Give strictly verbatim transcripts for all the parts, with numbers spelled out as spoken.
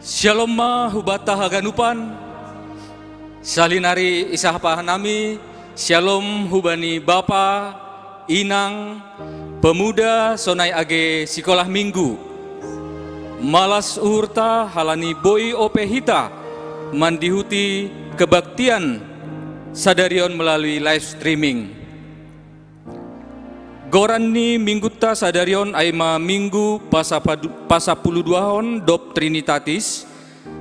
Syalom ma hubata haganupan. Salinari isahapa hanami, syalom hubani bapa, inang, pemuda sonai age sikolah minggu. Malas uhurta halani boi ope hita mandihuti kebaktian sadarion melalui live streaming. Goran ni minggunta sadarion ai ma minggu pasapadu- pasapuluduahon dob Trinitatis,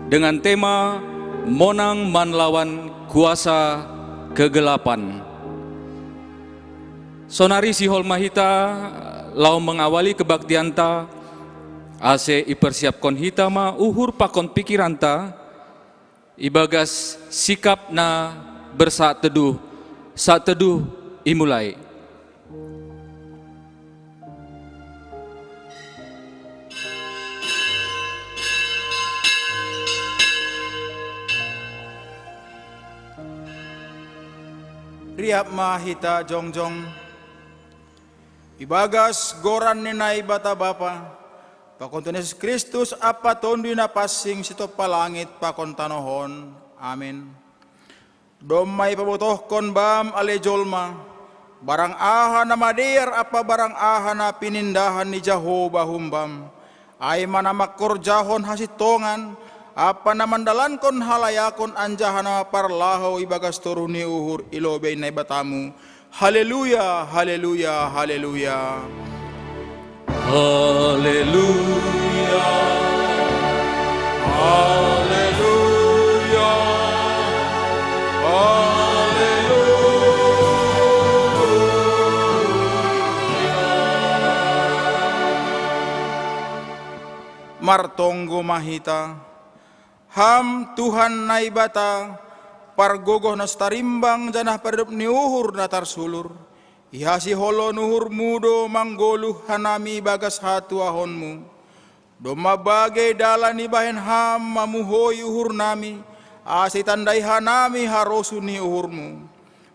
dengan tema Monang Manlawan Kuasa Kegelapan. Sonari sihol ma hita laho mangawali kebaktianta, ase ipersiapkon hita ma uhur pakon pikiranta, ibagas sikap na bersaat teduh, saat teduh imulai. Riap ma hita jongjong. Ibagas goran ni Naibata Bapa, pakon Tuhan Jesus Kristus ampa Tonduy Napansing sitompa langit pakon tanoh on. Amin. Domma ipabotohkon bam ale jolma, barang aha na madear ampa barang aha na pinindahan ni Jahowa humbam, ai ma na mangkorjahon hasintongan, ampa na mandalankon halayakon anjaha na parlahou ibagas toruh ni uhur i lobei Naibatamu. Haleluya, haleluya, haleluya. Haleluya. Haleluya. Haleluya. Martonggo ma hita. Ham Tuhan Naibata, pargogoh na so tarimbang janah paridop ni uhur na tarsulur, ihasihol uhurmu do manggoluh hanami ibagas hatuahonmu. Domma bagei dalan ibahen Ham mamuhoi uhurnami, ase itandai hanami harosuh ni uhurmu.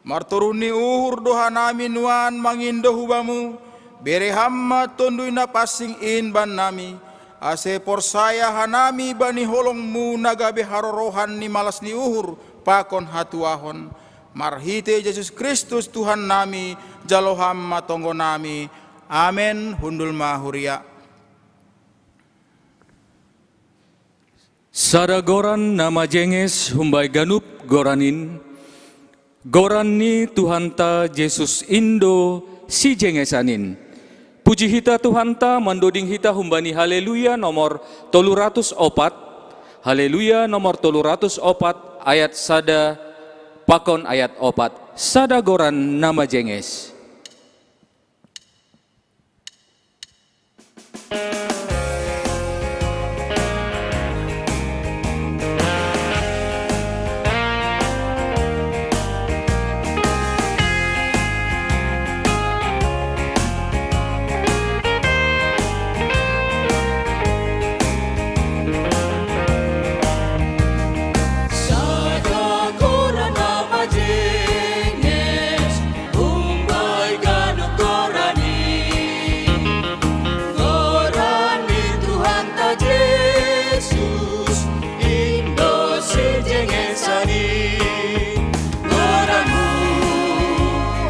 Martoruh ni uhur do hanami nuan mangindo hu Bamu, bere Ham ma Tonduy Napansing in bannami, ase porsaya hanami bani holongmu na gabe harorohan ni malas ni uhur pakon hatuahon. Marhitei Jesus Kristus Tuhannami, jalo Ham ma tonggonami. Amen. Hundul ma huria. Sada goran na majenges humbai ganup goran in, goran ni Tuhanta Jesus in do sijengesan in. Puji hita Tuhanta mandoding hita humbani Haleluya nomor tolu ratus opat, Haleluya nomor tolu ratus opat ayat sada pakon ayat opat. Sada goran na majenges. Sada goran na majenges, umbai ganup goran i. Goran ni Tuhanta Jesus, in do sijengesan i. Goran-Mu,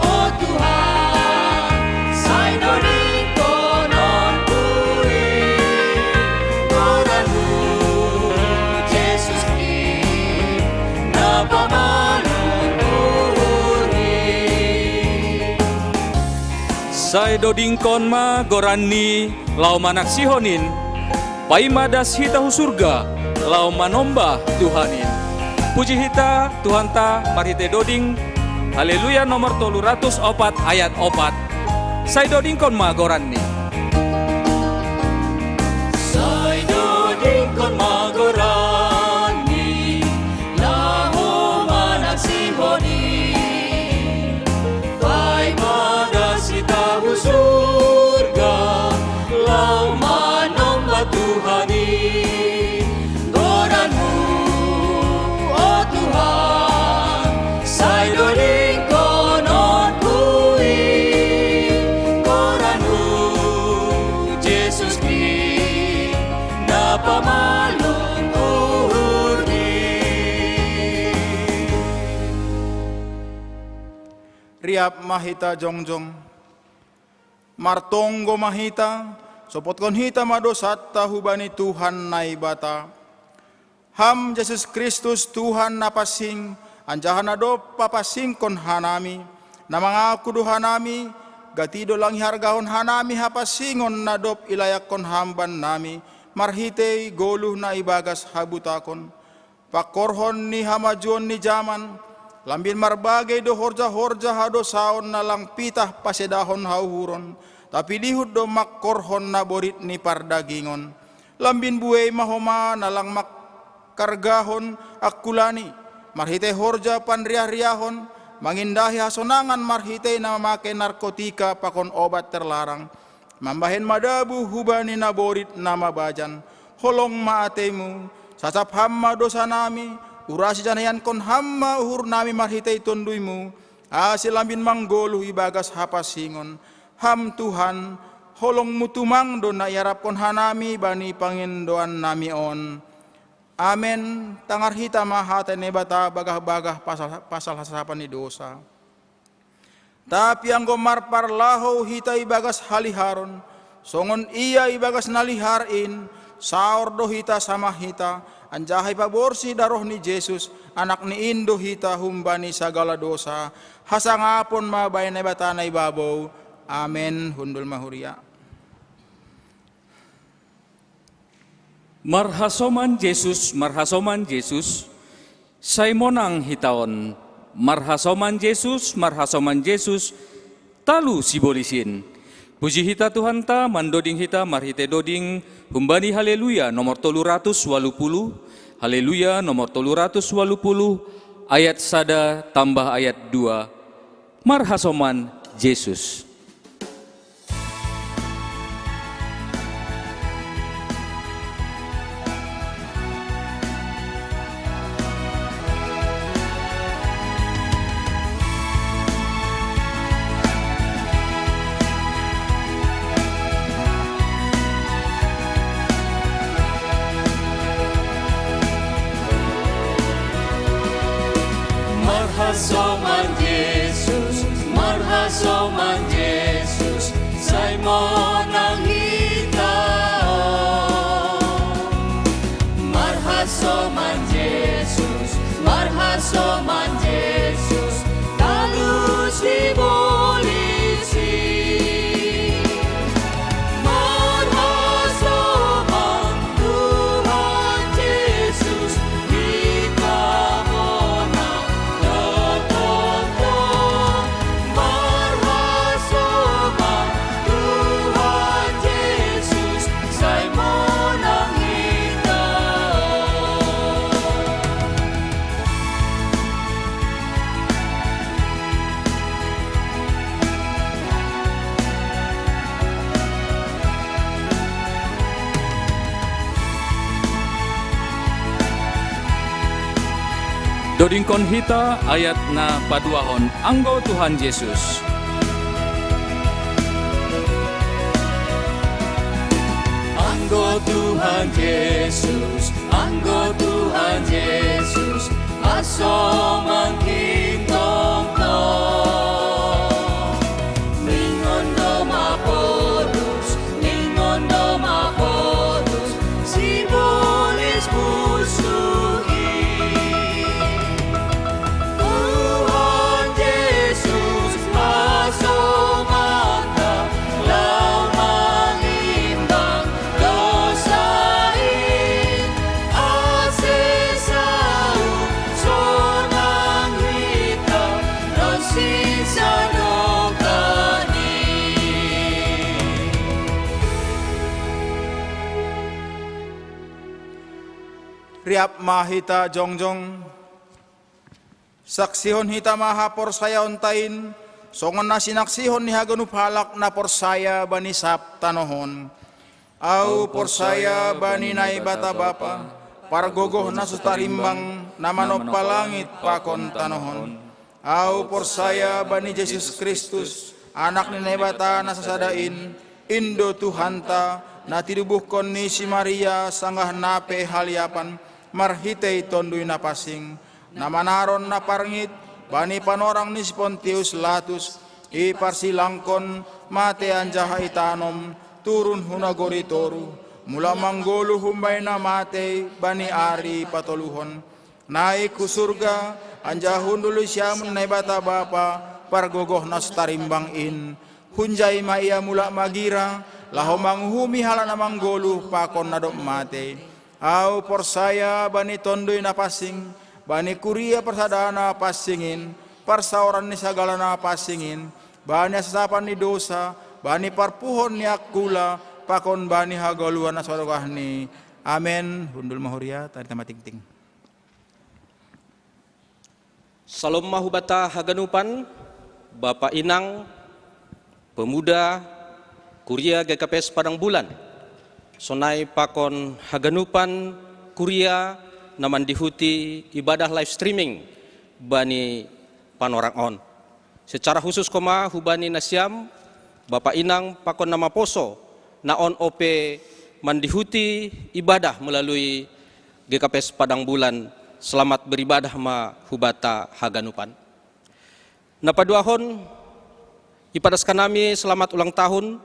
o Tuhan, sai dodingkononku i. Goran-Mu, Jesus, in na pamanun uhur i. Sai dodingkon ma goran-Ni laho manaksihon in, paima das hita hu surga laho manombah Tuhan in. Puji hita Tuhanta marhitei doding Haleluya nomor tolu ratus opat ayat opat. Sai dodingkon ma goran-Ni. Sai dodingkon ma goran-Ni, Riap ma hita jongjong. Martonggo ma hita, sopotkon hita ma dosanta hubani Tuhan Naibata. Ham Jesus Kristus, Tuhan na pansing, anjaha na dob papansingkon hanami, na mangaku do hanami, gati do lang ihargahon hanami hapansingon na dob ilayakkon Ham bannami, marhitei goluh na ibagas habutakon. Pangkorhon ni hamajuon ni jaman, lambin marbagei do horja-horja hadosaon na lang pitah pasedahon hauhuron, tapi dihut do mangkorhon naborit ni pardagingon. Lambin buei ma homa na lang mangkargahon angkulani, marhitei horja panriah-riahon, mangindahi hasonangan marhitei na mamake narkotika pakon obat terlarang, mambahen madabu hubani naborit na mabajan. Holong ma ateimu, sasap Ham ma dosanami, urasi janah iankon Ham ma uhurnami marhitei TonduyMu, ase lambin manggoluh ibagas hapansingon. Ham Tuhan, holong-Mu tumang do na iarapkon hanami bani pangindoannami on. Amen. Tangar hita ma hata ni Naibata bagah-bagah pasal, pasal hasasapan ni dosa. Tapi anggo marparlahou hita ibagas haliharon, songon Ia ibagas na lihar in, saor do hita samah hita, anjaha ipaborsih daroh ni Jesus, Anak ni in do hita humbani sagala dosa, hasangapon ma bahen Naibata na ibabou. Amen. Hundul ma huria. Marhasoman Jesus, marhasoman Jesus, sai monang hita on. Marhasoman Jesus, marhasoman Jesus, talu sibolis in. Puji hita Tuhanta, mandoding hita marhitei doding humbani Haleluya nomor tolu ratus walu puluh, Haleluya nomor tolu ratus walu puluh, ayat sada tambah ayat dua. Marhasoman Jesus. Marhasoman Jesus, marhasoman Jesus, sai monang hita on. Marhasoman Jesus, marhasoman Jesus, talu sibolis in. Marhasoman Tuhan Jesus, hita monang tongtong. Marhasoman Tuhan Jesus, sai monang hita. Dodingkon hita ayat na paduahon. Anggo Tuhan Jesus. Anggo Tuhan Jesus, anggo Tuhan Jesus, hasoman in tongtong. Ningon do ma porus, ningon do ma porus, sibolis pusuh i. Tuhan Jesus, hasomanta, laho mangimbang dosa i, ase saut sonang hita ronsi sadokah ni. Riap ma hita jongjong. Saksihon hita ma haporsayaonta in, songon na sinaksihon ni haganup halak na porsaya bani sab tanoh on. Ahu porsaya bani Naibata Bapa, pargogoh na so tarimbang, na manompa langit pakon tanoh on. Ahu porsaya bani Jesus Kristus, Anak ni Naibata na sasada in, in do Tuhanta, na tinubuhkon ni si Maria sanggah na pe haliapan, marhitei Tonduy Napansing, na manaron na parngit, bani panorang ni si Pontius Latus, iparsilangkon, mate anjaha itanom, turun hu nagori toru, mula manggoluh humbani na matei bani ari patoluhon, naik hu surga, anjaha hundul hu siamun Naibata Bapa, pargogoh na so tarimbang in. Hunjai ma ia mulak magira, laho manguhumi halak na manggoluh pakon na dob mate. Ahu porsaya bani Tonduy Napansing, bani kuria parsadaan na pansing in, parsaoran ni sagala na pansing in, bani hasasapan ni dosa, bani parpuhon ni angkula, pakon bani hagoluhan na so dogahni. Amen. Hundul ma huria, tari tama tingting. Salom ma hubata haganupan, Bapa, Inang, pemuda, kuria G K P S Padang Bulan, sonai pakon haganupan kuria na mandihuti ibadah live streaming bani panorang on. Secara khusus koma hubani nasiam, Bapa, Inang pakon na maposo, na on ope mandihuti ibadah melalui G K P S Padang Bulan, selamat beribadah ma hubata haganupan. Na paduahon, ipadas hanami selamat ulang tahun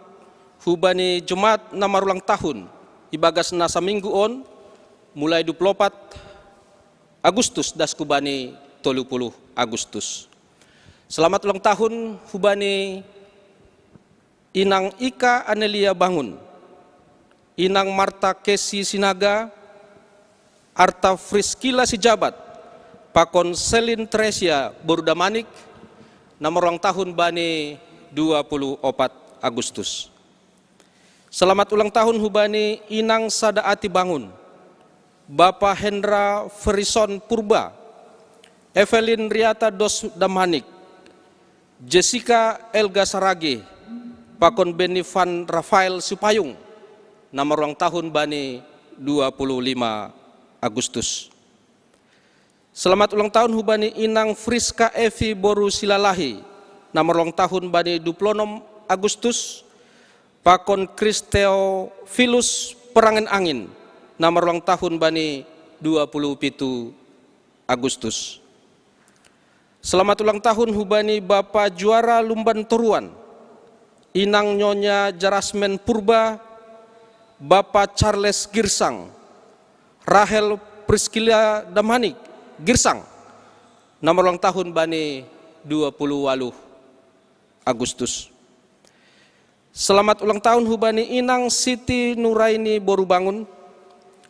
hubani jemaat na marulang tahun ibagas na saminggu on, mulai dua puluh opat Agustus das hubani tolu puluh Agustus. Selamat ulang tahun hubani Inang Ika Anelia Bangun, Inang Marta Kesi Sinaga, Arta Friskila Sijabat, pakon Selin Tresia boru Damanik, na marulang tahun bani dua puluh opat Agustus. Selamat ulang tahun hubani Inang Sada Ati Bangun, Bapa Hendra Ferison Purba, Evelyn Riata Dos Damanik, Jessica Elga Sarage, pakon Beni Van Rafael Sipayung, na marulang tahun bani dua puluh lima Agustus. Selamat ulang tahun hubani Inang Friska Evi boru Silalahi, na marulang tahun bani dua puluh enam Agustus, pakon Kristeofilus Perangen Angin, na marulang tahun bani dua puluh pitu Agustus. Selamat ulang tahun hubani Bapa Juara Lumban Toruan, Inang Nyonya Jarasmen Purba, Bapa Charles Girsang, Rahel Priscilla Damanik Girsang, na marulang tahun bani dua puluh waluh Agustus. Selamat ulang tahun hubani Inang Siti Nuraini boru Bangun,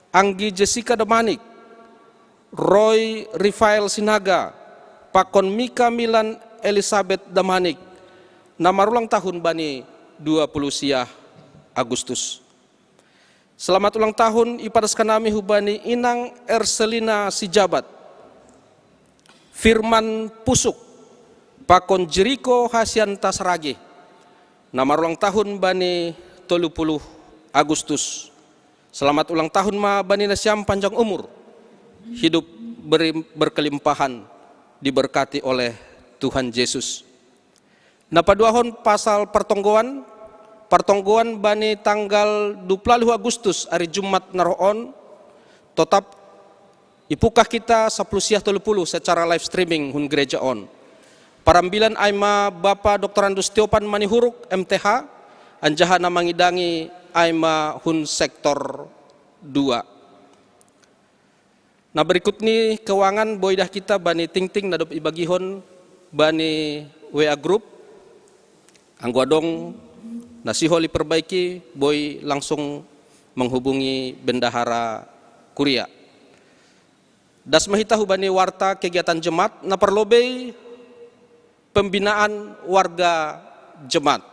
Anggi Jessica Damanik, Roy Rifael Sinaga, pakon Mika Milan Elizabeth Damanik, na marulang tahun bani dua puluh sia Agustus. Selamat ulang tahun ipadas hanami hubani Inang Erselina Sijabat, Firman Pusuk, pakon Jeriko Hasianta Sarage, na marulang tahun bani tolu puluh Agustus. Selamat ulang tahun ma bani nasiam, panjang umur, hidup beri-, berkelimpahan, diberkati oleh Tuhan Yesus. Na paduahon pasal partonggoan, partonggoan bani tanggal dua puluh Agustus, ari Jumat na roh on, totap ipungkah hita sapuluh siah tolu puluh secara live streaming hun gereja on. Parambilan ai ma Bapa Doktorandus Tiopan Manihuruk, M T H, anjaha na mangidangi ai ma hun sektor dua. Na berikut ni keuangan boi dah hita bani tingting na dob ibagihon bani W A group. Anggo adong na sihol iperbaiki, boi langsung menghubungi bendahara kuria. Das ma hita hubani warta kegiatan jemaat, na parlobei pembinaan warga jemaat.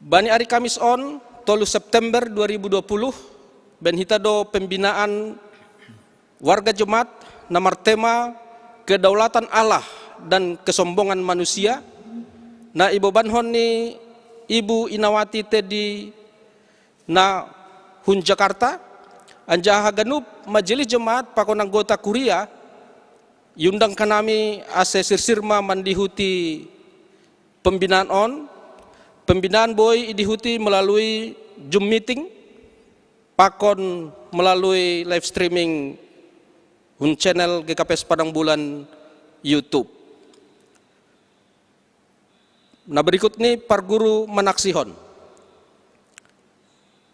Bani ari Kamis on, tolu September dua ribu dua puluh, baen hita do pembinaan warga jemaat na martema Kedaulatan Allah dan Kesombongan Manusia, na ibobankon ni Ibu Inawati Teddy na hun Jakarta, anjaha haganup majelis jemaat pakon anggota kuria, iundang hanami ase sirsir ma mandihuti pembinaan on. Pembinaan boi idihuti melalui Zoom meeting, pakon melalui live streaming hun channel G K P S Padang Bulan YouTube. Na berikut ni parguru manaksihon.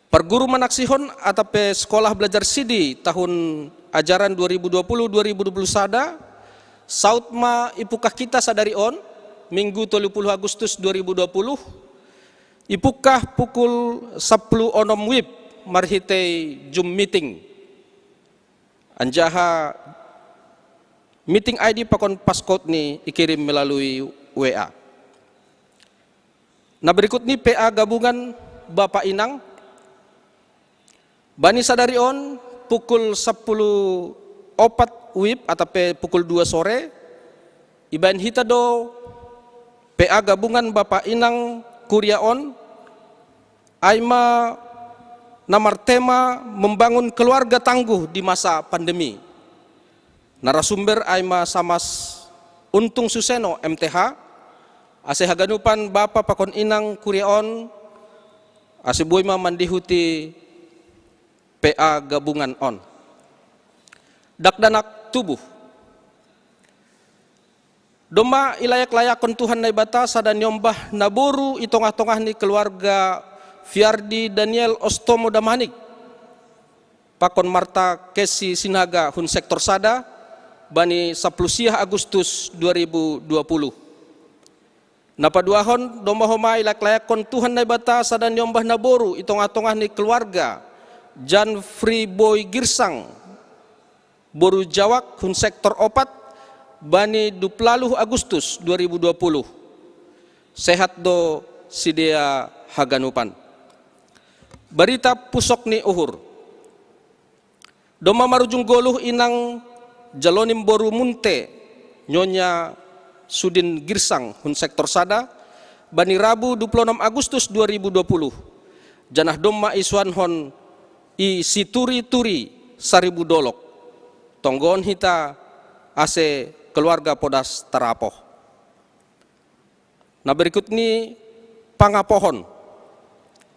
Parguru manaksihon atape sekolah belajar sidi tahun ajaran dua ribu dua puluh dua ribu dua puluh sada, saut ma ipukah kita sadari on, Minggu tolu puluh Agustus dua ribu dua puluh, ipukah pukul sapuluh onom wib marhitei Zoom meeting. Anjaha meeting I D pakon passcode ni ikirim melalui W A. Na berikut ni P A gabungan Bapa Inang, bani sadari on pukul sapuluh opat wib atape pukul dua sore, ibaen hita do P A gabungan Bapa Inang kuria on, ai ma na martema membangun keluarga tangguh di masa pandemi. Narasumber ai ma Samas Untung Suseno M T H, ase haganupan bapa pakon inang kuria on, ase boi ma mandihuti P A gabungan on. Dakdanak tubuh. Domma ilayak-layakkon Tuhan Naibata sada niombah naboru i tongah-tongah ni keluarga Fiardi Daniel Ostomo Damanik pakon Marta Kesi Sinaga hun sektor sada, bani sapuluh siah Agustus dua ribu dua puluh. Na paduahon, domma homa ilayak-layakkon Tuhan Naibata sada niombah naboru i tongah-tongah ni keluarga Jan Free Boy Girsang, boru Jawak hun sektor opat, bani dua puluh Agustus dua ribu dua puluh. Sehat do sidea haganupan. Barita pusok ni uhur. Domma marujung goluh inang jalonim boru Munte, Nyonya Sudin Girsang hun sektor sada, bani Rabu dua puluh onom Agustus dua ribu dua puluh. Janah domma isuanhon i situri-turi saribu dolok. Tonggoon hita ase keluarga podas tarapoh. Na berikut ni pangapohon.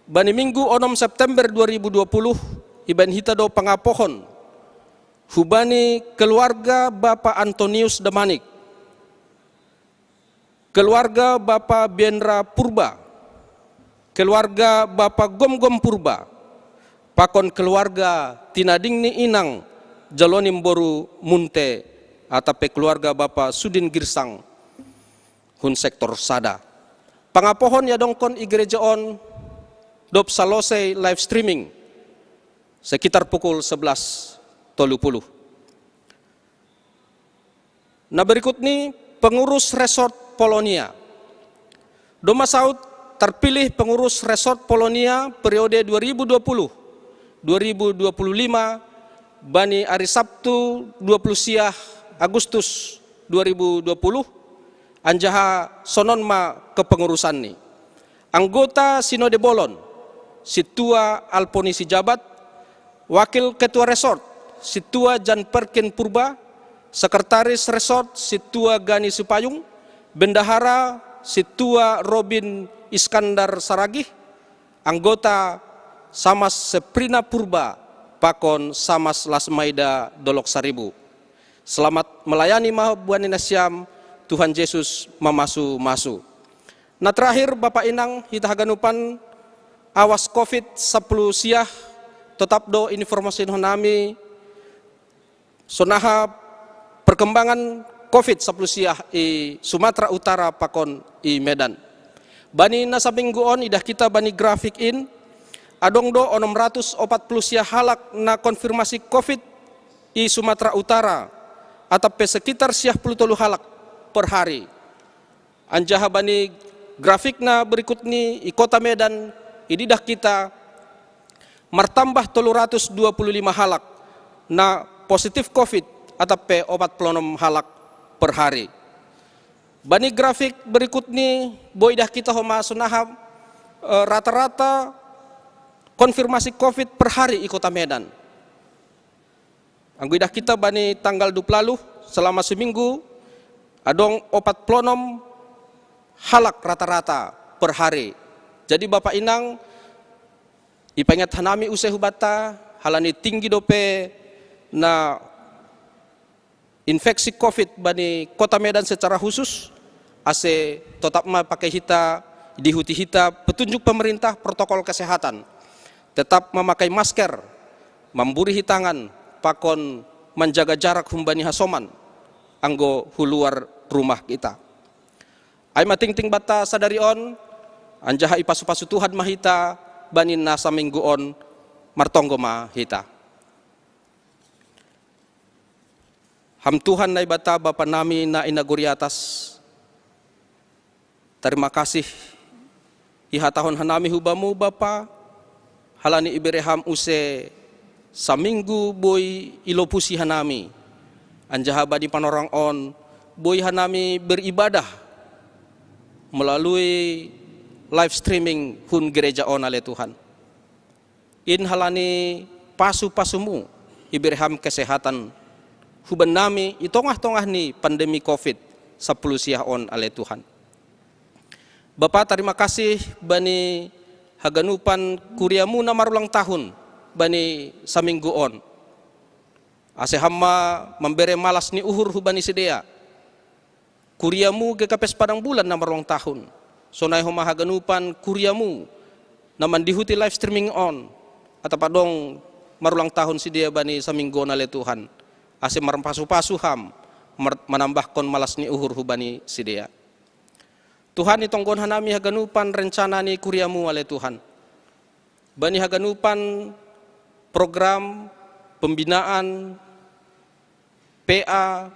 Bani Minggu onom September dua ribu dua puluh, ibaen hita do pangapohon hubani keluarga Bapa Antonius Damanik, keluarga Bapa Bienra Purba, keluarga Bapa Gomgom Purba, pakon keluarga tinading ni inang jalonim boru Munte, atape keluarga Bapa Sudin Girsang hun sektor sada. Pangapohon iadongkon i gereja on dob salosei live streaming sekitar pukul sebelas tolu puluh. Na berikut ni pengurus resort Polonia. Domma saut terpilih pengurus resort Polonia periode dua ribu dua puluh dua ribu dua puluh lima, bani ari Sabtu dua puluh siah Agustus dua ribu dua puluh, anjaha sonon ma kepengurusanni. Anggota Sinode Bolon, Sintua Alponi Sijabat, Wakil Ketua Resort, Sintua Jan Perkin Purba, Sekretaris Resort, Sintua Gani Sipayung, Bendahara, Sintua Robin Iskandar Saragih, anggota Samas Seprina Purba, pakon Samas Lasmaida Dolok Saribu. Selamat melayani ma bani nasiam, Tuhan Yesus mamasu-masu. Na terakhir, Bapa Inang, hita haganupan, awas covid sapuluh siah, totap do informasinhon hami sonaha perkembangan covid sapuluh siah i Sumatera Utara pakon i Medan. Bani na saminggu on, idah kita bani grafik in, adong do onom ratus opat puluh siah halak na konfirmasi covid i Sumatera Utara, atape sekitar siah puluh tolu halak per hari. Anjaha bani grafik na berikut ni, i Kota Medan, ididah kita martambah tolu ratus dua puluh lima halak na positif covid, atape opat puluh onom halak per hari. Bani grafik berikut ni, boi idah kita homa sonaha, eh, rata-rata konfirmasi covid per hari i Kota Medan. Anggo idah kita bani tanggal dua puluh, selama seminggu, adong opat puluh onom halak rata-rata per hari. Jadi Bapa Inang, ipaingat hanami use hubanta, halani tinggi dope na infeksi covid bani Kota Medan secara khusus, ase totap ma pakai hita, dihuti hita petunjuk pemerintah protokol kesehatan. Tetap memakai masker, mamburihi tangan, pakon manjaga jarak humbani hasoman, anggo huluar rumah kita. Ai matingting banta sadari on, anjaha ipasu-pasu Tuhan ma hita, bani na saminggu on, martonggo ma hita. Ham Tuhan Naibata Bapa nami na i nagori atas, tarima kasih ihatahon hanami hu Bamu Bapa, halani ibere Ham use saminggu boi ilopusi hanami, anjaha bani panorang on boi hanami beribadah melalui live streaming hun gereja on ale Tuhan. In halani pasu-pasumu ibere Ham kesehatan huban nami i tongah-tongah ni pandemi covid sampulu siah on ale Tuhan. Bapa, tarima kasih bani haganupan kuriamu na marulang tahun bani saminggu on. Ase Ham ma mambere malas ni uhur hubani sidea. Kuriamu G K P S Padang Bulan na marulang tahun. Sonai homa haganupan kuriamu na mandihuti live streaming on, atap adong marulang tahun sidea bani saminggu on ale Tuhan. Ase marpasu-pasu Ham, mar-, manambahkon malas ni uhur hubani sidea. Tuhan, itonggohon hanami haganupan rencana ni kuriamu ale Tuhan. Bani haganupan program pembinaan, P A,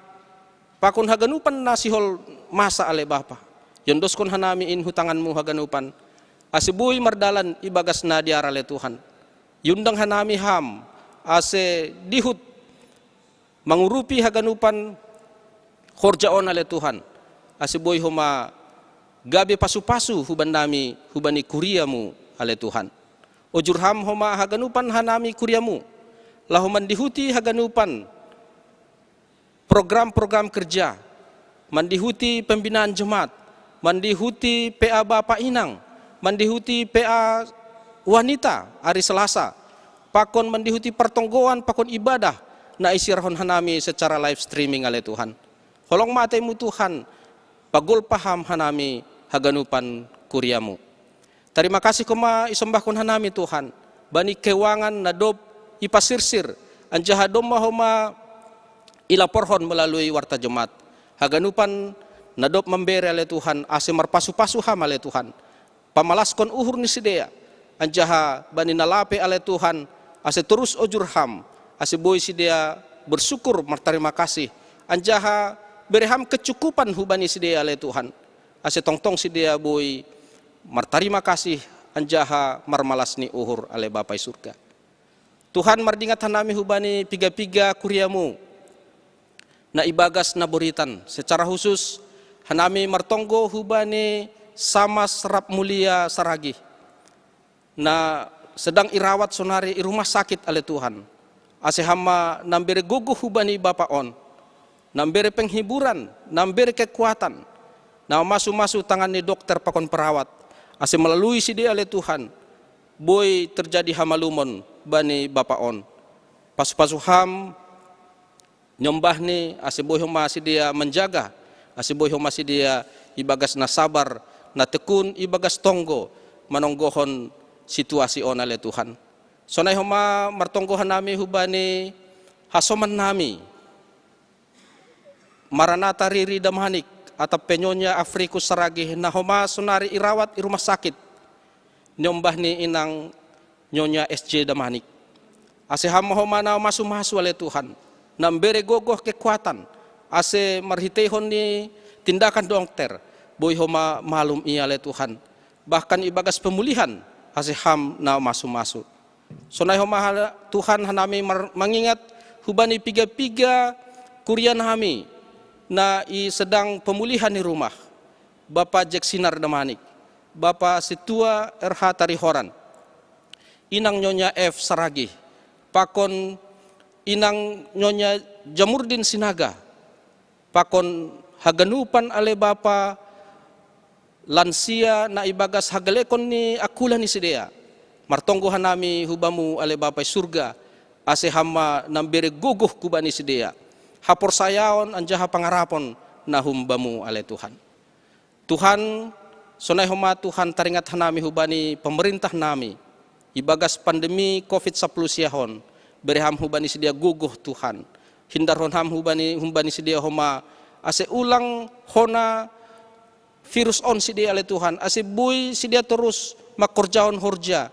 pakon haganupan na sihol masa ale Bapa. Iondoskon hanami in hu tanganmu haganupan, ase boi mardalan ibagas na dear ale Tuhan. Iundang hanami Ham, ase dihut mangurupi haganupan horja on ale Tuhan, ase boi homa gabe pasu-pasu huban nami, hubani kuriamu ale Tuhan. Ojur Ham homa haganupan hanami kuriamu, laho mandihuti haganupan program-program kerja, mandihuti pembinaan jemaat, mandihuti P A Bapa Inang, mandihuti P A wanita ari Selasa, pakon mandihuti partonggoan, pakon ibadah na isiarhon hanami secara live streaming ale Tuhan. Holong ma ateimu Tuhan, pagolpa Ham hanami haganupan kuriamu. Tarima kasih homa isombahkon hanami Tuhan, bani keuangan na dob ipasirsir, anjaha domma homa ilaporhon melalui warta jemaat. Haganupan na dob mambere ale Tuhan, ase marpasu-pasu Ham ale Tuhan. Pamalaskon uhur ni sidea, anjaha bani na lape ale Tuhan, ase torus ojur Ham, ase boi sidea bersyukur martarima kasih, anjaha bere Ham kecukupan hubani sidea ale Tuhan. Ase tongtong sidea boi martarima kasih anjaha marmalas ni uhur ale Bapa i surga. Tuhan, mardingat hanami hubani piga-piga kuriamu na ibagas na boritan, secara khusus hanami martonggo hubani Samas Rap Mulia Saragih, na sedang irawat sonari i rumah sakit ale Tuhan. Ase Ham ma na mbere gogoh hubani bapa on, na mbere penghiburan, na mbere kekuatan, na masu-masu tangan ni dokter pakon perawat, ase melalui sidea ale Tuhan, boi terjadi hamalumon bani bapa on. Pasu-pasu Ham nyombahni, ase boi homa sidea manjaga, ase boi homa sidea ibagas na sabar, na tekun ibagas tonggo manonggohon situasi on ale Tuhan. Sonai homa martonggo hanami hubani hasoman nami Maranata Riri Damanik, atap pe Nyonya Afrikus Saragih na homa sonari irawat i rumah sakit. Nyombahni inang Nyonya S J Damanik. Ase Ham ma homa na masu-masu ale Tuhan, na mbere gogoh kekuatan, ase marhiteihon ni tindakan dokter, boi homa malum ia ale Tuhan. Bahkan ibagas pemulihan, ase Ham na masu-masu. Sonai homa ha-, Tuhan, hanami mar-, mangingat hubani piga-piga kuria nami na i sedang pemulihan i rumah. Bapa Jack Sinar Damanik, Bapa Situa R H Tarihoran, inang Nyonya F Saragih, pakon inang Nyonya Jamurdin Sinaga, pakon haganupan ale bapa lansia na ibagas hagalekon ni angkula ni sidea. Martonggo hanami hu Bamu ale Bapa i surga, ase Ham ma na mbere gogoh hubani sidea. haporsayaon anjaha pangarapon na humbamu ale Tuhan. Tuhan, sonai homa Tuhan taringat hanami hubani pemerintah nami. Ibagas pandemi covid sapuluh siahon, bere ham hubani sidea gogoh Tuhan. Hindarhon ham hubani, hubani sidea homa ase ulang hona virus on sidea ale Tuhan, ase boi sidea torus mangkorjahon horja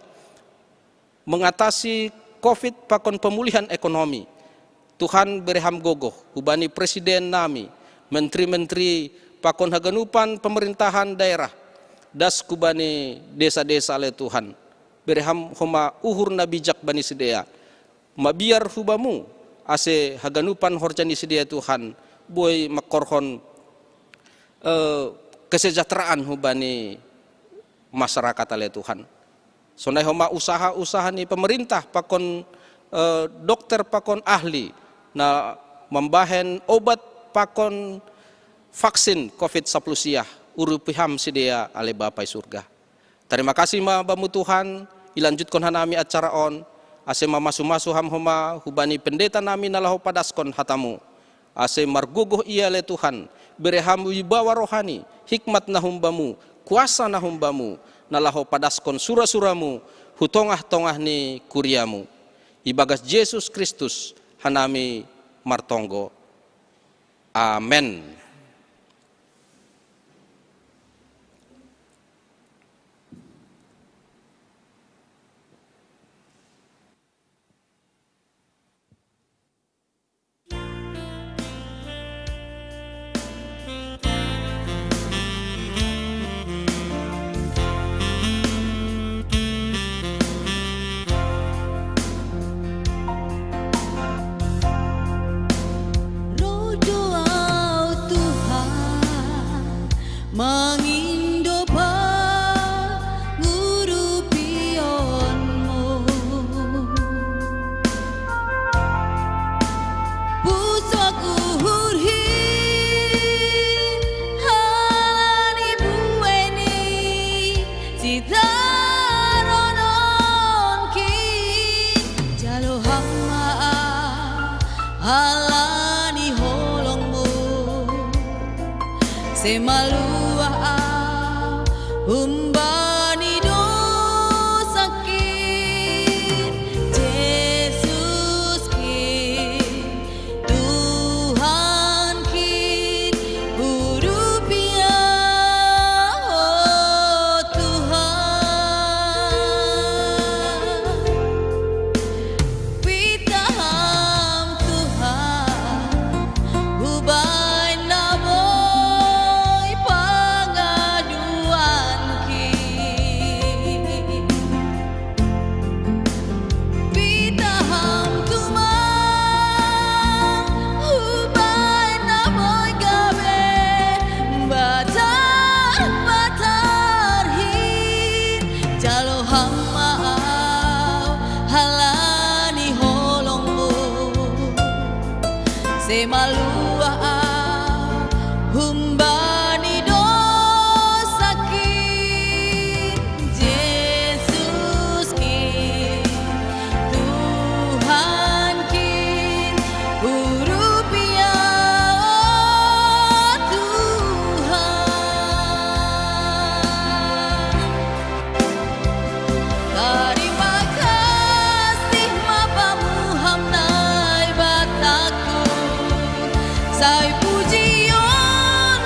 mengatasi covid pakon pemulihan ekonomi. Tuhan bere ham gogoh, hubani presiden nami, menteri-menteri pakon haganupan pemerintahan daerah, das hubani desa-desa ale Tuhan. Bere ham homa uhur na bijak bani sidea. Mabiar hubamu, ase haganupan horja ni sidea Tuhan, boi mangkorhon eh, kesejahteraan hubani masyarakat ale Tuhan. Sonai homa usaha-usaha ni pemerintah pakon eh, dokter pakon ahli na mambahen obat pakon vaksin covid sapuluh siah, urupi ham sidea ale Bapa i surga. Tarima kasih ma bamu Tuhan, ilanjutkon hanami acara on, ase mamasu-masu ham homa hubani pendeta nami na laho padaskon hatamu. Ase margogoh ia ale Tuhan, bere ham wibawa rohani, hikmat na humbamu, kuasa na humbamu, na laho padaskon sura-suramu, hu tongah-tongah ni kuriamu. Ibagas Jesus Kristus, hanami martonggo. Amen. Roh doa Tuhan, mangindo pangurupionmu. Pusoku hurhi, halani buei ni sitarononki, jalo ham maaf, halani holongmu. Sai maluah ahu humbani dosakin. Jesuskin, Tuhankin, hurupi ahu, oh Tuhan. Pitah ham Tuhan, hubahen na boi pangaduankin. Pitah ham tumang, hubahen na boi gabe batar-batarhin. Jalo ham maaf, halani holongmu. Sai maluah ahu humbani dosakin. Jesuskin, Tuhankin, hurupi ahu, oh Tuhan. Tarima kasih ma bamu, ham Naibataku, sai pujion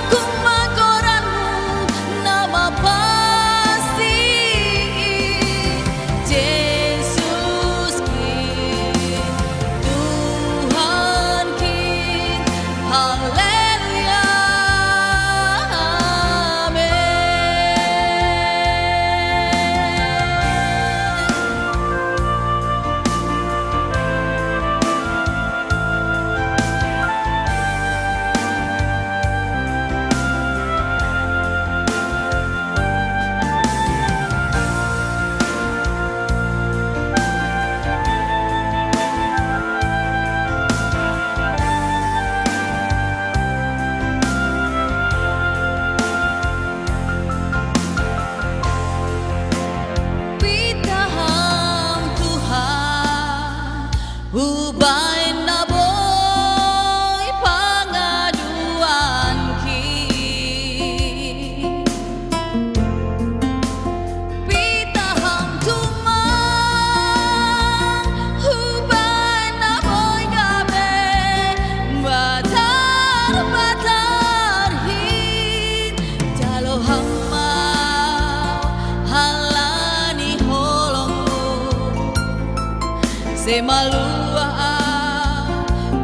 Maluah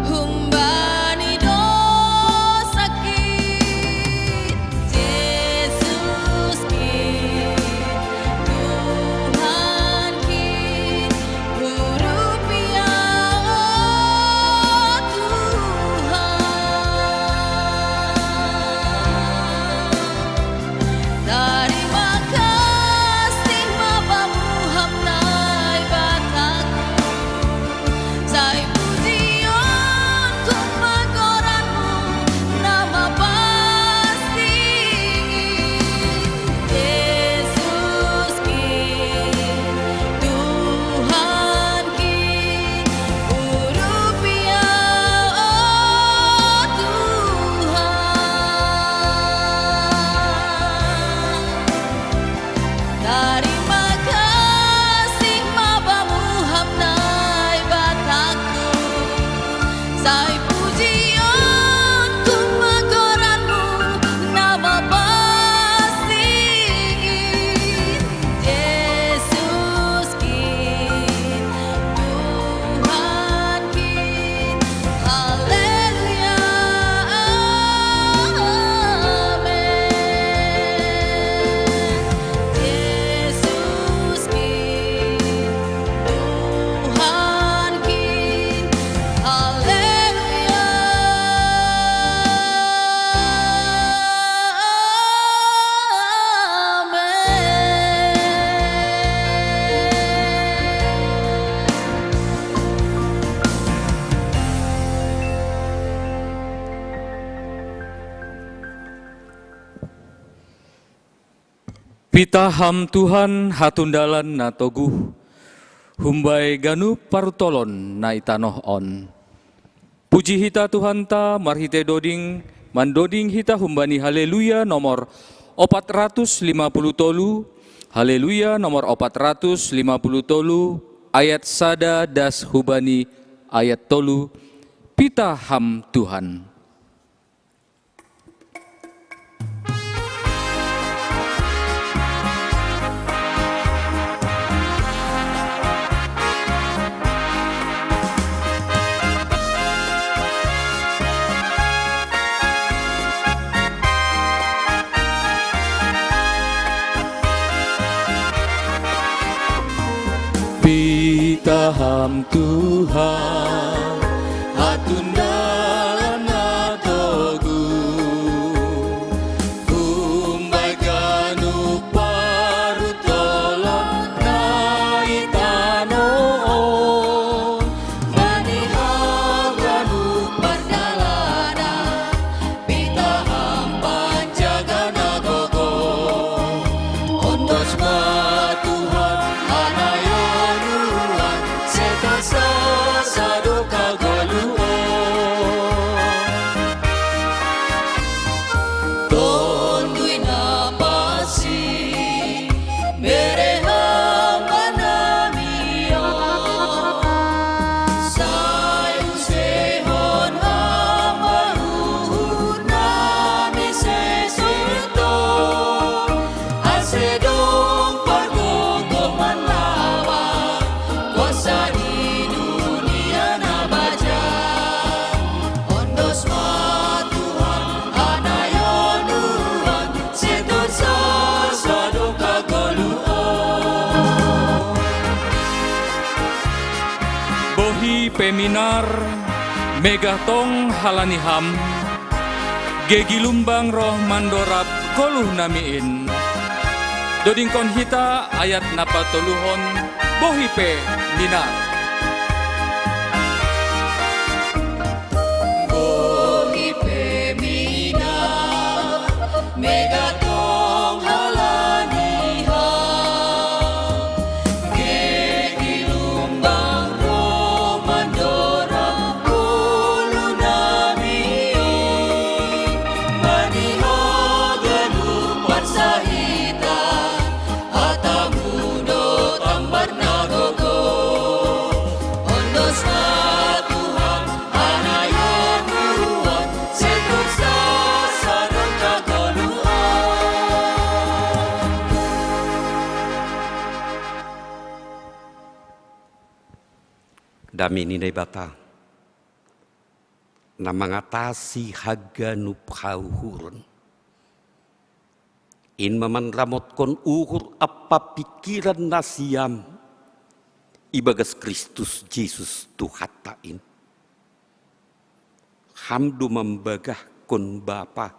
humbani dosa kin, Yesus kin, Tuhan kin, hurup ia, oh Tuhan. Tarima kasih ma bamu ham Naibata ku, sai pujion kum ma goranmu na mapasingit. Yesus kin, Tuhan kin, hurup ia, oh Tuhan. Tarima kasih ma bamu ham Naibata ku, sai pujion kum ma goranmu na mapasingit. Yesus kin, Tuhan kin, haleluya, amen. Yesus kin, Tuhan kin, haleluya, amen. Pitah ham Tuhan hatundalan na toguh, humbai ganup parutolon na i tanoh on. Puji hita Tuhanta marhitei doding, mandoding hita humbani Haleluya nomor opat ratus lima puluh tolu, Haleluya nomor opat ratus lima puluh tolu, ayat sada das hubani ayat tolu, Pitah ham Tuhan. Pitah ham Tuhan, hatundalan na toguh, humbai ganup parutolon na i tanoh on, bani haganup pardalanan, pitah ham panjaga na gogoh. Ondos ma Tuhan hanayon Tuhan, sai torus sadok hagoluhon. Tonduy Napansing, bere hamba nami on, sai usehon hamba uhur nami sese ton, ase dong pargogoh manlawan kuasa di dunia na baja. Ondos ma Tuhan hanayon Tuhan, sai torus sadok hagoluhon. Bohi pe minar, megah tong halani ham, gegi lumbang roh mandorab goluh nami in. Dodingkon hita ayat na patoluhon, bohi pe minar. Bohi pe minar, megah tong halani ham, gegi lumbang roh mandorab goluh nami in, bani haganup parsahitan, hatamu do tambar na gogoh. Dame ni Naibata na mangatasi haganup hauhuron, in ma manramotkon uhur ampa pingkiran nasiam ibagas Kristus Jesus Tuhanta in. Ham do mambagahkon Bapa,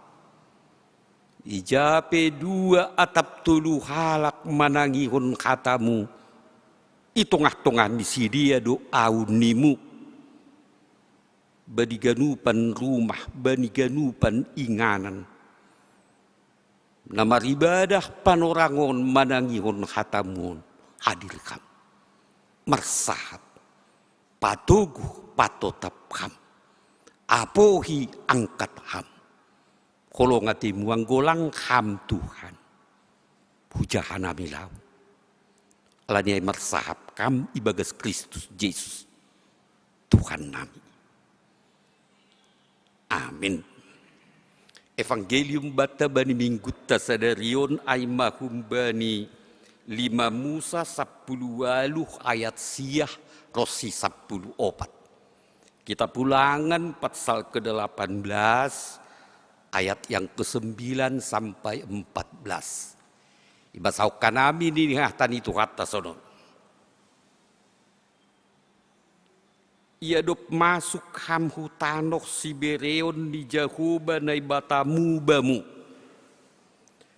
ija pe dua atap tolu halak manangihon hatamu, i tongah-tongah ni sidea do ahu nimu, bani ganupan rumah, bani ganupan inganan. Na maribadah panorang on manangihon hatamu on, hadir ham. Marsahat, patoguh, patotap ham. Apohi, angkat ham. Holong atemu anggo lang ham Tuhan, hujaha nami laho. Alani ai marsahat ham ibagas Kristus Jesus, Tuhan nami. Amin. Evangelium banta bani minggunta sadari on ai ma humbani lima Musa sampulu ualuh ayat sia ronsi sampulu opat. Kitab Ulangan pasal kedelapan belas ayat yang kesembilan sampai empat belas. Ibasaon hanami nini hata ni Tuhanta sonon. Ia dob masuk ham hu tanoh sibereon ni Jahowa Naibatamu bamu,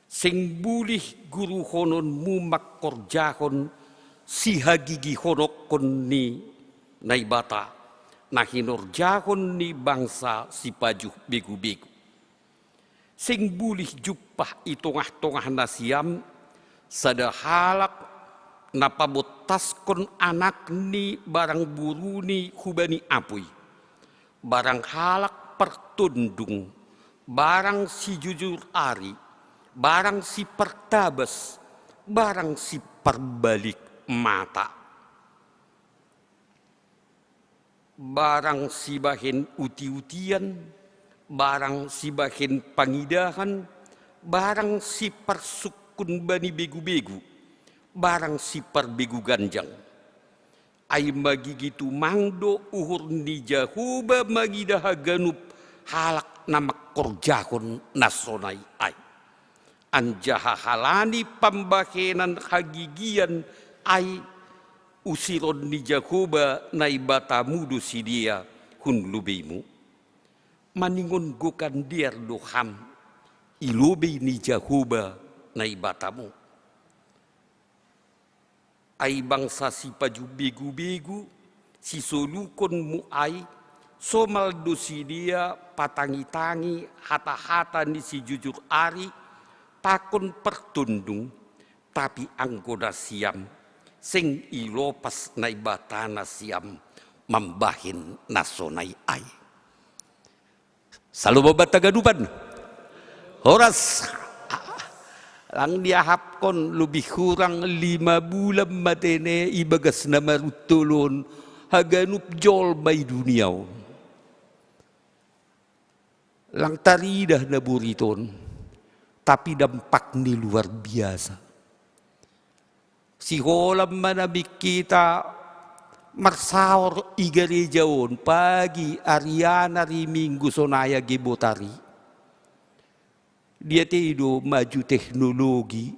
seng bulih guruhononmu mangkorjahon sihagigihononkon ni Naibata, na hinorjahon ni bangsa sipajuh begu-begu. Seng bulih jumpah i tongah-tongah nasiam sada halak na pabottaskon anakni barang buruni hubani apui, barang halak partondung, barang sijujur ari, barang sipartabas, barang siparbalik mata, barang sibahen uti-utian, barang sibahen pangidahan, barang siparsungkun bani begu-begu, barang siparbegu ganjang. Ai magigi tumang do uhur ni Jahowa mangidah haganup halak na mangkorjahon na sonai ai. Anjaha halani pambahenan hagigian ai, usiron ni Jahowa Naibatamu do sidea hun lobeimu. Maningon gokan dear do ham i lobei ni Jahowa Naibatamu. Ai bangsa sipajuh begu-begu, sisolukonmu ai, somal do sidea patangi-tangi hata-hata ni sijujur ari pakon partondung, tapi anggo nasiam seng ilopas Naibata nasiam mambahen na sonai ai. Shalom banta ganupan. Horas. Lang diahapkon lebih kurang lima bulan matene ibagas na maruntolon haganup jolma i dunia on. Lang taridah na boriton, tapi dampak ni luar biasa. Siholan ma nami hita marsaor i gareja on pagi, arian, ari Minggu, sonai age botari. Diatei do maju teknologi,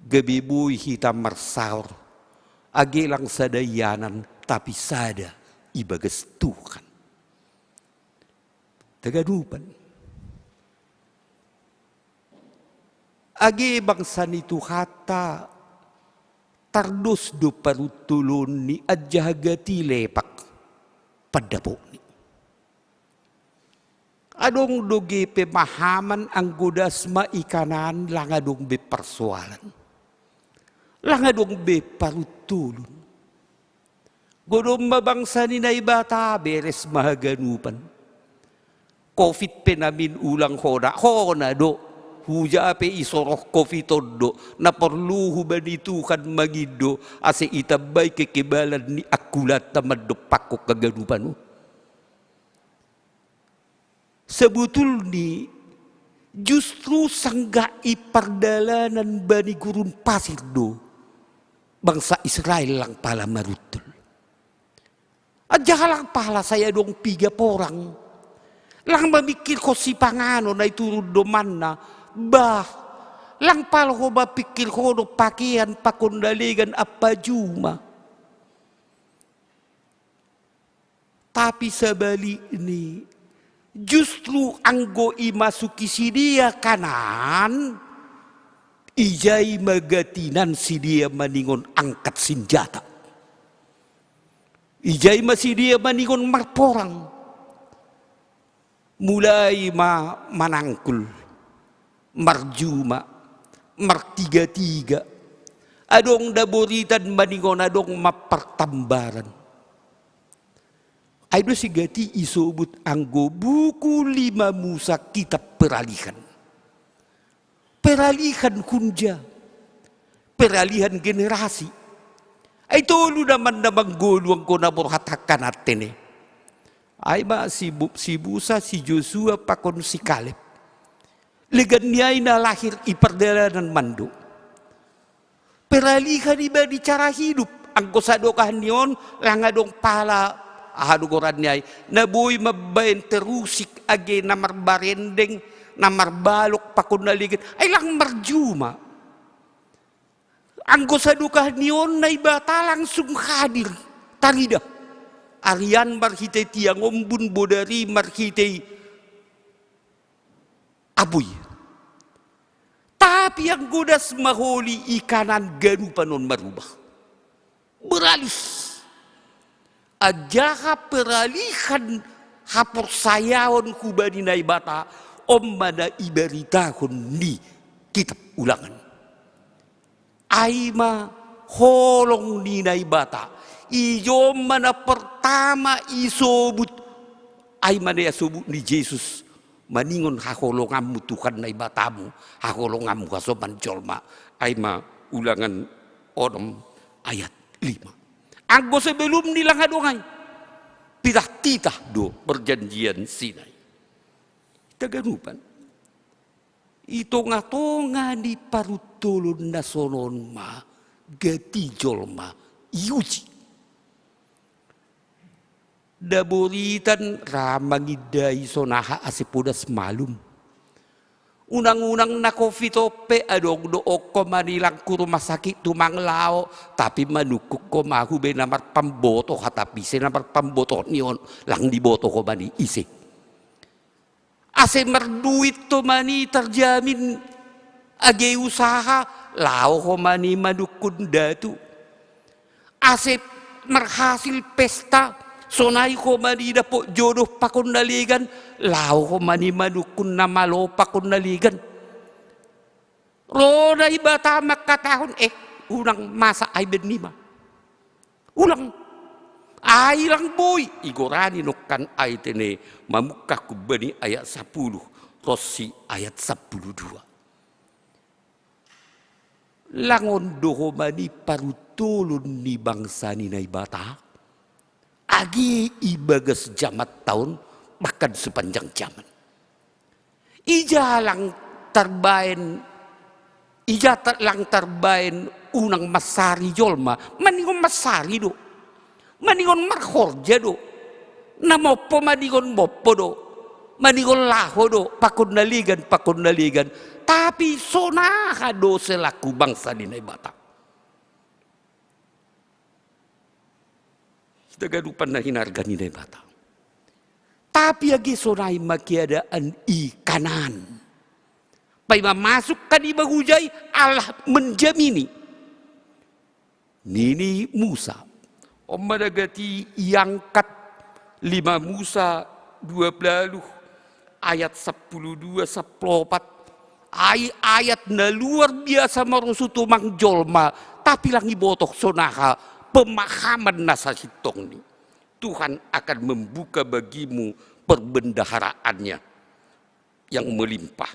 gabe boi hita marsaor, age lang sada ianan tapi sada ibagas Tuhan. Tagadupan. Age bangsa ni Tuhanta tardos do paruntolonni anjaha gati lepak pandapotni. Adong do ge pemahaman anggo das ma i Kanaan lang adong be parsoalan. Lang adong be paruntolon. Godom ma bangsa ni Naibata beres ma haganupan. Covid pe namin ulang hona, hona do. Huja pe isoroh covid on do na porlu hubani Tuhan mangindo ase itambai kekebalan ni angkulanta mandompakkon haganupan on. Sebetulni justru sanggah i pardalanan bani gurun pasir do bangsa Israel lang pala maruntol. Aja lang pala sai adong piga porang. Lang mamikirhon sipanganon na i turun do manna. Bah, lang pala ho mamikirhon pakean pakon na legan ampa juma. Tapi sabalikni, justru anggo imasuki sidea Kanaan, ijai ma gati nan sidea maningon angkat sinjata. Ijai ma sidea maningon marporang. Mulai ma manangkul, marjuma, martigatiga. Adong da boritan maningon adong ma partambaran. Ai do si gati isobut anggo buku lima Musa kitab peralihan. Peralihan hunja, peralihan generasi. Ai tolu nama na manggoluan anggo na borhat angka na tene. Ai ma si, si Musa, si Josua pakon si Kaleb. Legan ni ai na lahir i pardalanan mando. Peralihan i bani cara hidup. Anggo sadokah ni on lang adong pala aha do goran ni ai, na boi mambaen terusik age na marbarendeng, na marbalok pakon na legan, ai lang marjuma. Anggo sadokah ni on Naibata langsung hadir, tarida. Arian marhitei tiang ombun, bodari marhitei abui. Tapi anggo das maholi i Kanaan ganupan on marubah. Beralih. Ajaha peralihan haporsayaon hubani Naibata on ma na ibaritahon ni kitab Ulangan. Ai ma holong ni Naibata. Ijo ma na pertama isobut. Ai ma na isobut ni Jesus. Maningon haholonganmu Tuhan Naibatamu, haholonganmu hasoman jolma. Ai ma Ulangan onom ayat lima. Anggo sebelum ni lang adong ai. Pitah-pitah do perjanjian Sinai. Taganupan. I tonga-tonga ni paruntolon na sonon ma gati jolma iuji. Da boritan ra mangindai sonaha ase podas malum. Unang-unang na covid on pe adong do ongko manilang ku rumah sakit tumang lao, tapi manungkun ho ma hube na marpamboto, hata pise na marpamboto ni on lang diboto ho mani ise. Ase marduit ho mani tarjamin age usaha, lao ho mani manungkun datu. Ase marhasil pesta, sonai ho mani dapot jodoh pakon na legan, lao ho mani manungkun na malo pakon na legan. Ro Naibata mangkatahon, eh, unang masa ai bennima. Ulang. Ai lang boi, igorani nongkan ai tene mamungkah humbani ayat sapuluh, ronsi ayat sapuluh dua. Lang on do ho mani paruntolon ni bangsa ni Naibata, age ibagas jaman taon, bahkan sepanjang jaman. Ija lang tarbaen, ija lang tarbaen unang mansari jolma, maningon mansari do, maningon marhorja do, na mompo maningon mompo do, maningon laho do, pakon na legan, pakon na legan. Tapi sonaha do selaku bangsa ni Naibata? Hita ganupan na hinarga ni Naibata. Tapi age sonai ma keadaan i Kanaan. Paima masuk kan iba hujai, Allah menjamini. Nini Musa. On ma na gati iangkat lima Musa dua puluh ayat sapuluh dua sapuluh opat. Ai ayat na luar biasa marusu tumang jolma, tapi lang ibotoh sonaha pemahaman na sasintongni. Tuhan akan membuka bagimu perbendaharaannya yang melimpah,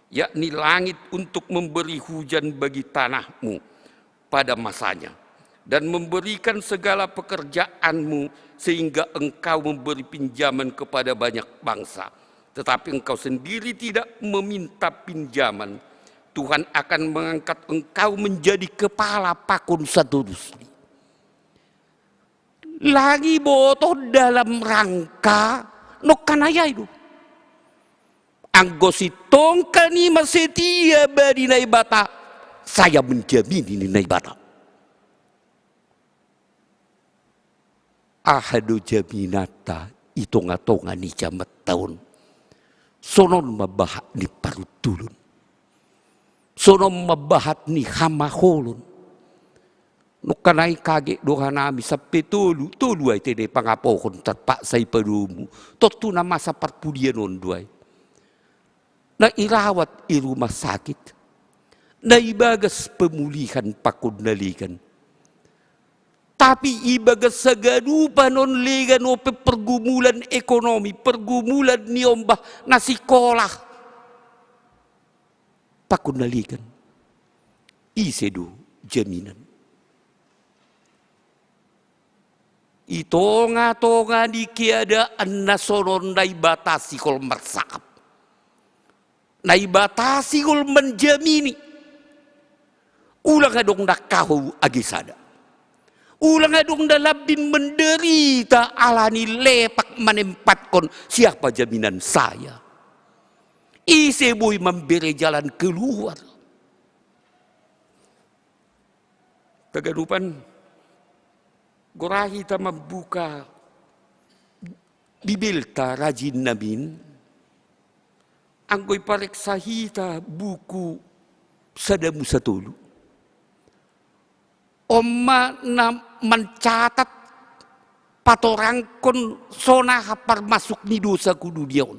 yakni langit untuk memberi hujan bagi tanahmu pada masanya, dan memberikan segala pekerjaanmu, sehingga engkau memberi pinjaman kepada banyak bangsa, tetapi engkau sendiri tidak meminta pinjaman. Tuhan akan mengangkat engkau menjadi kepala pakon saterusni. Lagi botoh dalam rangka nongkanai ai do. Anggo sintong hanima setia bani Naibata, saya menjamini ni Naibata. Aha do jaminanta i tonga-tonga ni jamanta on? Sonon ma bahat ni paruntulon. Sonon ma bahat ni hamaholon. Nongkanai kaget do hanami sampe tolu, tolu ai tene pangapohon tarpaksa i padomu. Tontu na masa parpudian on do ai. Na irawat i rumah sakit. Na ibagas pemulihan pakon na legan. Tapi ibagas haganupan on legan ope pergumulan ekonomi, pergumulan ni ombah na sikola. Pakon na legan. Ise do jaminan? I tonga-tonga ni keadaan na sonon Naibata sihol marsahap. Naibata sihol manjamini. Ulang adong na kahou age sada. Ulang adong na lambin menderita ala ni lepak manempatkon siapa jaminan saya. Ise boi mambere jalan keluar? Haganupan, gorahita mambuka Bibelta rajin namin, anggo ipareksa hita buku Sada Musa tolu. On ma na mancatat patorangkon sonaha parmasuk ni dosa ku dunia on.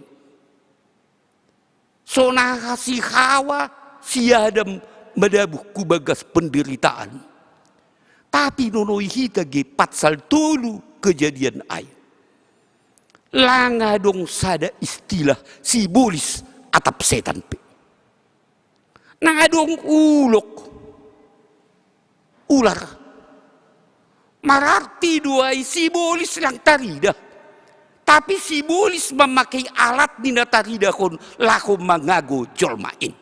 Sonaha si Hawa, si Adam madabuh ku bagas penderitaan. Tapi nonoi hita ge pansal tolu kejadian ai. Lang adong sada istilah sibolis atap setan pe. Nang adong ulok, ular. Mararti do ai sibolis lang tarida. Tapi sibolis mamakai alat ni na taridahon laho mangago jolma in.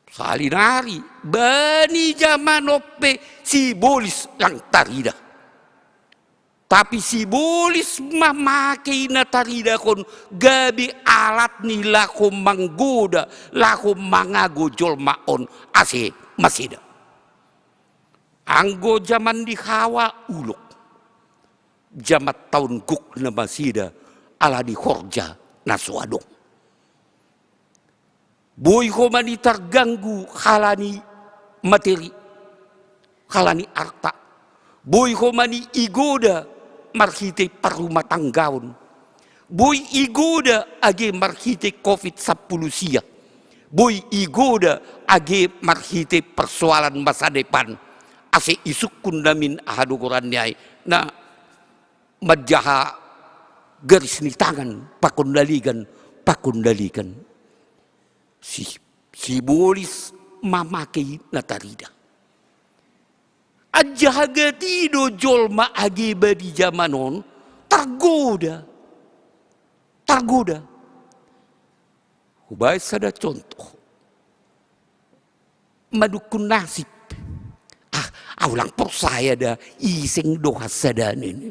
Salinari, bani jaman on pe sibolis lang tarida. Tapi sibolis mamakai na taridahon gabe alat ni laho manggoda, laho mangago jolma on ase maseda. Anggo jaman ni Hawa ulok. Jaman taon gok na maseda ala ni horja na so adong. Boi homa ni targanggu halani materi, halani arta. Boi homa ni igoda marhitei parrumatanggaon. Boi igoda age marhitei covid sampulu sia. Boi igoda age marhitei persoalan masa depan. Ase isungkun namin aha do goranni ai, na manjaha garis ni tangan pakon na legan, pakon na legan. Si, sibolis mamakai na tarida. Anjaha gati do jolma age bani jaman on targoda. Targoda. Hubaen sada contoh. Madukun nasib. Ah, au lang porsaya da, iseng do hasada nini.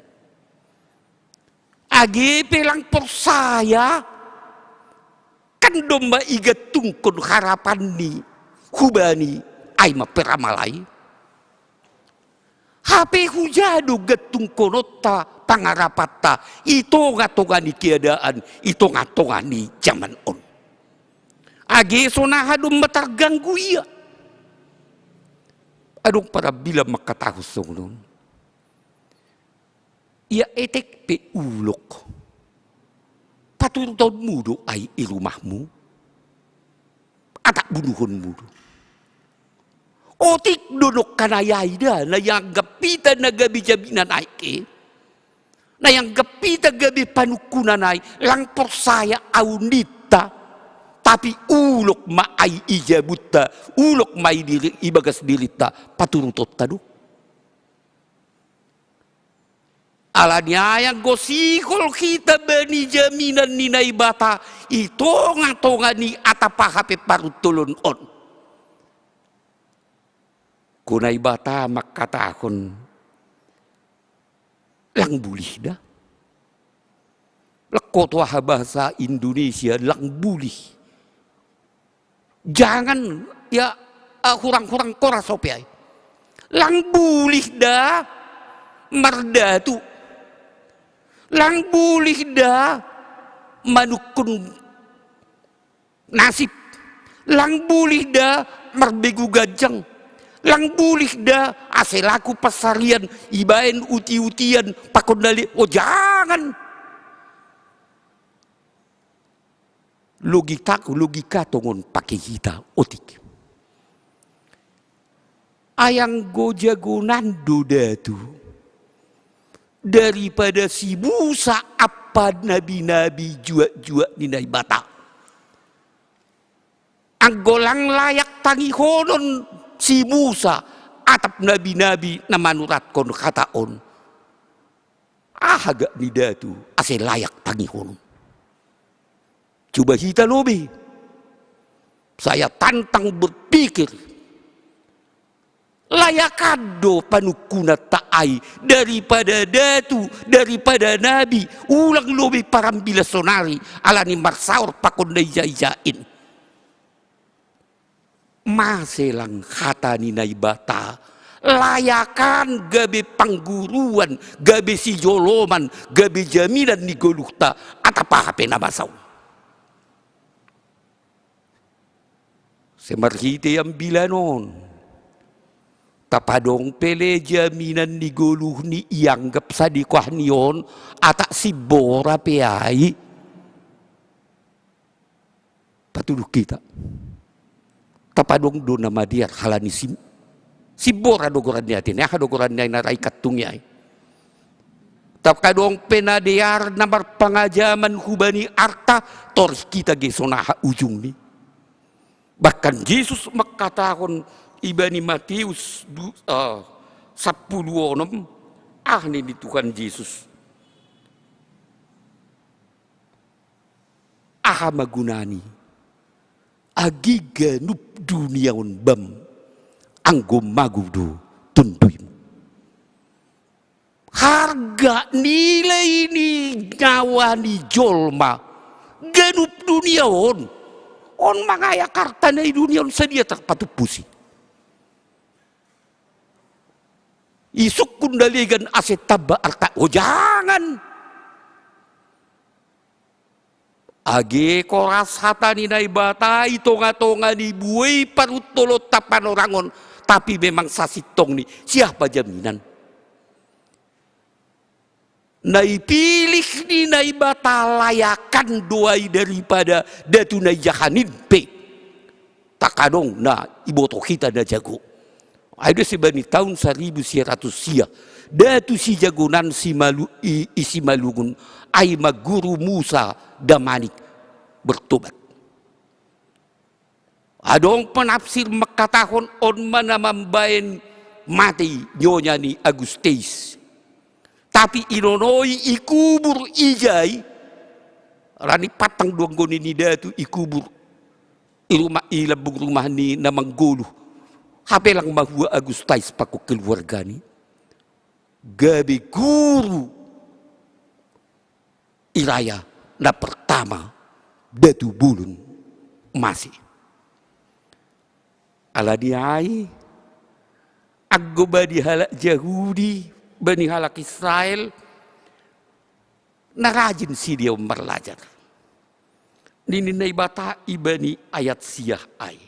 Age pe lang porsaya, kan domma igantungkon harapanni hubani, ai ma peramal ai. Hape huja do gantungkononta pangarapanta i tonga-tonga ni keadaan, i tonga-tonga ni jaman on. Age sonaha domma targanggu ia. Adong parambilan mangkatahon songon on. Ia etek pe ulok, paturutonmu do ai i rumahmu? Atap bunuhonmu do? Otik do nongkanai ai da, na ianggap hita na gabe jaminan ai ke. Na ianggap hita gabe panungkunan ai, lang porsaya au ninta. Tapi ulok ma ai i jabunta, ulok ma i diri, i bagas dirinta, paturutonta do. Ala ni ai anggo sihol hita bani jaminan ni Naibata i tonga-tonga ni atap aha pe paruntolon on. Ku Naibata mangkatahon, Lang bulih da. Lekko to aha bahasa Indonesia, lang bulih. Jangan ya, eh, hurang-hurang koras ope ai. Lang bulih da mardatu. Lang bulih da manukkun nasib. Lang bulih da marbegu ganjang. Lang bulih da ase laku pansarian ibaen uti-utian pakon dali. O jangan. Logika, logika tongon pake hita otik. Ai anggo jagonan do datu daripada si Musa ampa nabi-nabi juak-juak ni Naibata. Anggo lang layak tangihonon si Musa atap nabi-nabi na manuratkon hata on, aha gak ni datu ase layak tangihonon? Coba hita lobi. Saya tantang berpikir. Layakan do panungkunanta ai daripada datu, daripada nabi, ulang lobi parambila sonari, alani marsaor pakon na ija-ijain. Mase lang hata ni Naibata layakan gabe pangguruan, gabe sijoloman, gabe jaminan ni goluhta, atap aha pe na masa on. Sai marhite ambilan on, tapadong pe le jaminan ni goluh ni ianggap sadikoah ni on, atap simbora pe ai. Patuduh hita. Tapadong do na madear halani sim-, simbora do goran ni atena, aha do goran ni ai na ra i kantung i ai. Tapadong pe na dear na marpangajaman hubani arta, torih hita ge sonaha ujungni. Bahkan Jesus mangkatahon ibani Matius du-, eh, sampulu onom, aha nini Tuhan Jesus? Aha ma gunani agi ganup dunia on bam, anggo mago do tonduimu? Harga nilai ni nyawa ni jolma ganup dunia on, on mangayak arta na i dunia on sadia tarpatumpusi. Isungkun dalegan ase tamba arta, o jangan. Age koras hata ni Naibata i tonga-tonga ni buei paruntolonta panorang on, tapi memang sasintongni, siapa jaminan? Na ipilih ni Naibata layakan do ai daripada datu na ijahanin pe. Takadong na iboto hita na jago. Ai do sibani taon saribu sia ratus sia, datu sijagonan Simalu-, i, i Simalungun, ai ma guru Musa Damanik bertobat. Adong penafsir mangkatahon on ma na mambaen mate nyonya ni Agusteis. Tapi inonoi ikubur ijai, rani patang do anggo nini datu ikubur i rumah, i lambung rumah ni na manggoluh. Hape lang mahua Agusteis pakon keluargani gabe guru i raya na pertama datu bolon mase. Alani ai, anggo bani halak Jahudi, bani halak Israel, na rajin sidea on marlajar. Nini Naibata ibani ayat sia ai.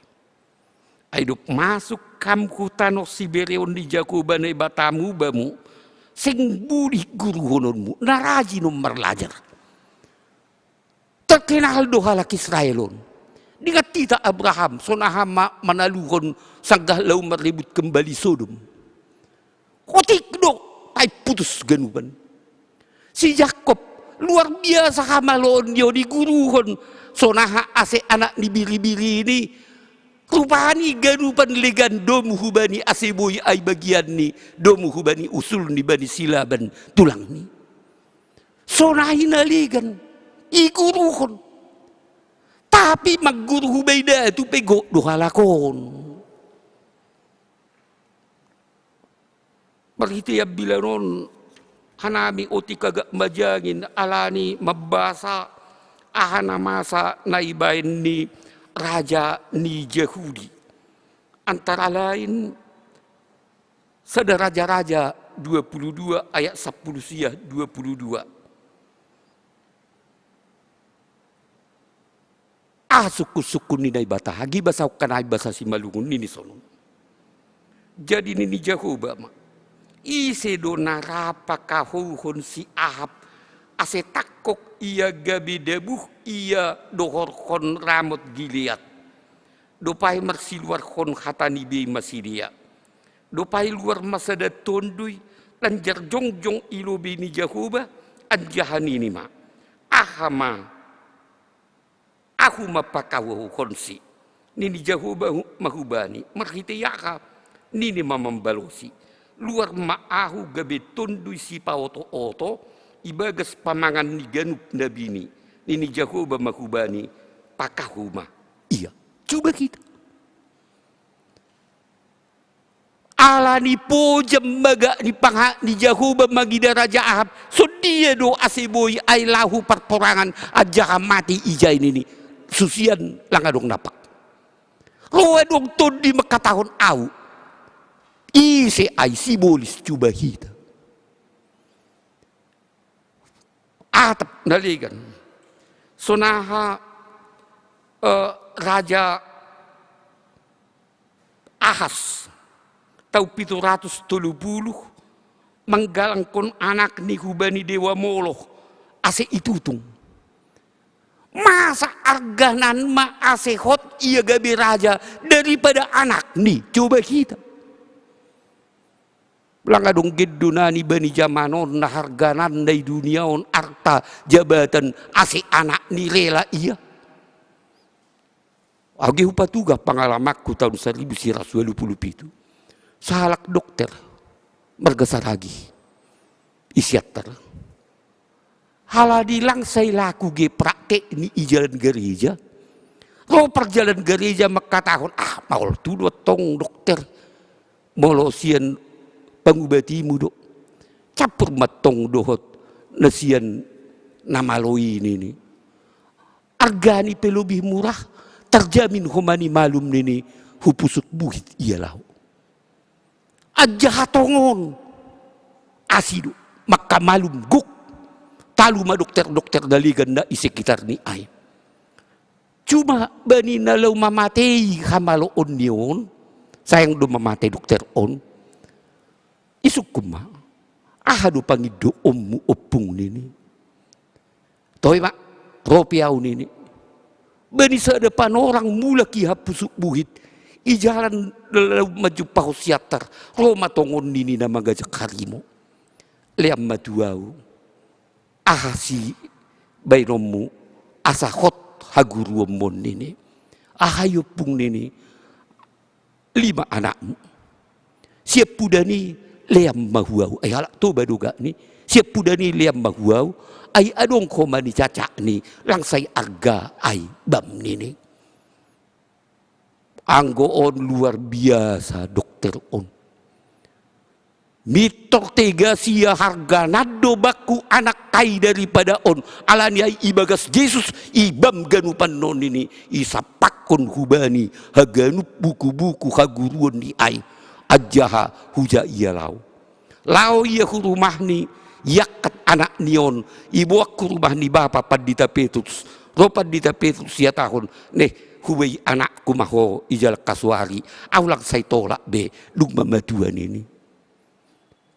Ai dob masuk kam hu tanoh sibereon ni Jahowa Naibatamu bamu, seng bulih guruhononmu, na rajin on marlajar. Terkenal do halak Israel on. Dingat hita Abraham, sonaha ma-, manaluhon sanggah laho marrebut kembali Sodom. Otik do, tai putus ganupan. Si Jakob, luar biasa hamaloon ni on, diguruhon sonaha ase anak ni biri-biri ini, rupani ganupan legan domu hubani ase boi ai bagianni, domu hubani usulni bani si Laban tulangni. Sonai na legan, iguruhon. Tapi mangguru hubai datu pe gok do halak on. Marhite ambilan on, Hanami otik agak majangin alani mambasa aha na masa na ibaen ni raja ni Jahudi. Antara lain sada Raja-raja dua puluh dua ayat sapuluh sia dua puluh dua. Ah, sukun-sukun ni Naibata, agi basa hon kanai basa Simalungun nini sonon. Jadi nini Jahoba ma, ise do na ra pakahouhon si Ahab, ase tangkok ia gabe dabuh ia dohorhon Ramot Gilead. Dob ai marsiluarhon hata ni bei ma sidea. Dob ai luar ma sada tonduy, lanjar jongjong i lobei ni Jahoba, anjaha nini ma, aha ma ahu ma pakahouhonsi. Nini Jahoba hu-, ma hubani, marhitei aha? Nini ma mambalosi, luar ma ahu gabe tonduy sipaoto-oto, ibagas pamangan ni ganup na bini. Nini Jahoba ma hubani, pakahou ma ia. Coba hita. Ala ni pojam bagak ni panghat ni Jahoba mangida Raja Ahab, sondia do ase boi ai laho parporangan anjaha mate ijai nini. Susian lang adong napak. Ro adong tondi mangkatahon au. Ise ai sibolis, coba hita. Atap na legan. Sonaha eh, Raja Ahas, taon pitu ratus tolu puluh, manggalangkon anakni hubani dewa Moloh, ase itutung. Masa arganan ma ase hot ia gabe raja daripada anakni? Coba hita. Lang adong gendo nani bani jaman on na harganan na i dunia on arta, jabatan, ase anakni rela ia. Age hupatugah pangalamanku taon saribu siratus walu puluh pitu. Sahalak dokter marga Saragih i Siantar. Halani lang sai laku ge praktekni i jalan gareja. Ro parjalan gareja mangkatahon, ah, maol tudo tong dokter. Molo sian pangubatimu do. Campur ma tong dohot na sian na malo i nini. Argani pe lobih murah, tarjamin homa ni malum nini, hupusuk buhit ia laho. Anjaha tongon asi do, mangkamalum gok. Talu ma dokter-dokter na legan na i sekitarni ai. Cuma bani na laho mamatei hamaloonni on, sayang do mamate dokter on, isungkun ma, aha do pangidoonmu ompung nini. Toe ma, ro pe au nini. Bani sada panorang mulak ia hupusuk buhit, i jalan laho manjumpahon Siantar, ro ma tongon nini na mangajak harimo. Lean ma tu au. Aha sibaenonmu asa hot haguruonmon nini. Aha i ompung nini. Lima anakmu. Siampudan i lean ma hu au, ai halak Toba do gakni. Siampudan i lean ma hu au, ai adong homa ni cacakni, lang sai arga ai bam nini. Anggo on luar biasa dokter on. Mintor tega sia harganan do bangku anak ai daripada on. Alani ai ibagas Jesus, ibam ganupan on nini, isampakkon hubani haganup buku-buku haguruonni ai. Anjaha huja ia laho. Laho ia hu rumahni, iangkat anakni on, iboan hu rumah ni bapa Pandita Petrus. Ro Pandita Petrus ihatahon, neh, hubei anakku ma ho i jalan kasuari, au lang sai tolap be, dung ma matua nini.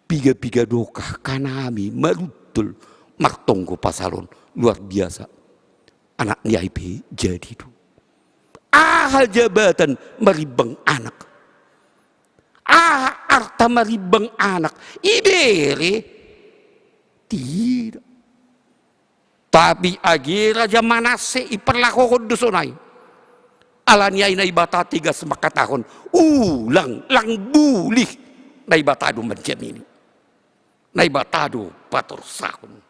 Piga-piga dokah kanami maruntul martonggo pasal on, luar biasa. Anakni ai pe jadi do. Aha jabatan marimbang anak. Aha arta marimbang anak. Ibere. Tidak. Tapi age Raja Manasse iparlahohon do sonai. Alani ai Naibata tegas mangkatahon, ulang, lang bulih. Naibata do manjamini. Naibata do patorsahon.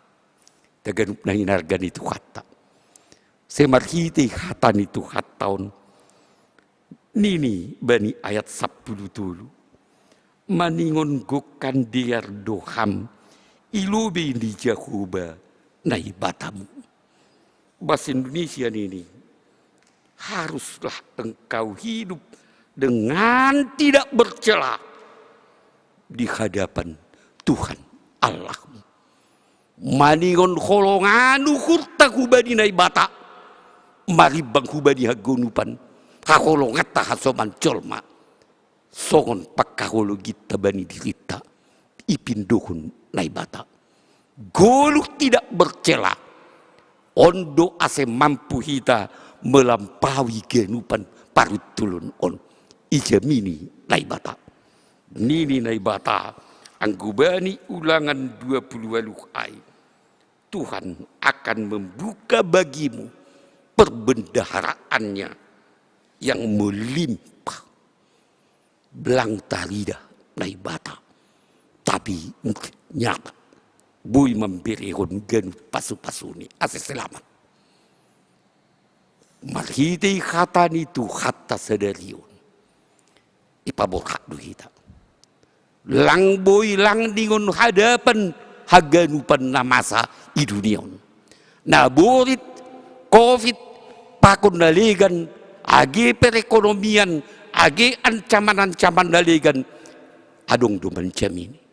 Taganup na hinarga ni Tuhanta. Sai marhitei hata ni Tuhanta on. Nini bani ayat sampulu tolu. Maningon gokkan dear do ham, I lobei ni Jahowa Naibatamu. Bahasa Indonesia ini, haruslah engkau hidup dengan tidak bercela di hadapan Tuhan Allahmu. Maningon holongan uhurta hubani Naibata, marimbang hubani haganupan haholonganta hasoman jolma, songon pangkaholonginta bani dirinta, ipindo hon Naibata. Goluh tidak bercela. On do ase mampu hita melampaui ganupan paruntolon on. Ijami ni Naibata. Nini Naibata, anggo bani Ulangan dua puluh waluh ai, Tuhan akan membuka bagimu perbendaharaannya yang melimpah. Lang tarida Naibata, tapi nyata boi mamberehon ganup pasu-pasuni ase selamat. Marhitei hata ni Tuhanta sadari on, ipaborhat do hita. Lang boi lang ningon hadapan haganupan na masa i dunia on. Naborit, covid, pakon na legan, age perekonomian, age ancaman-ancaman na legan, adong do manjamini.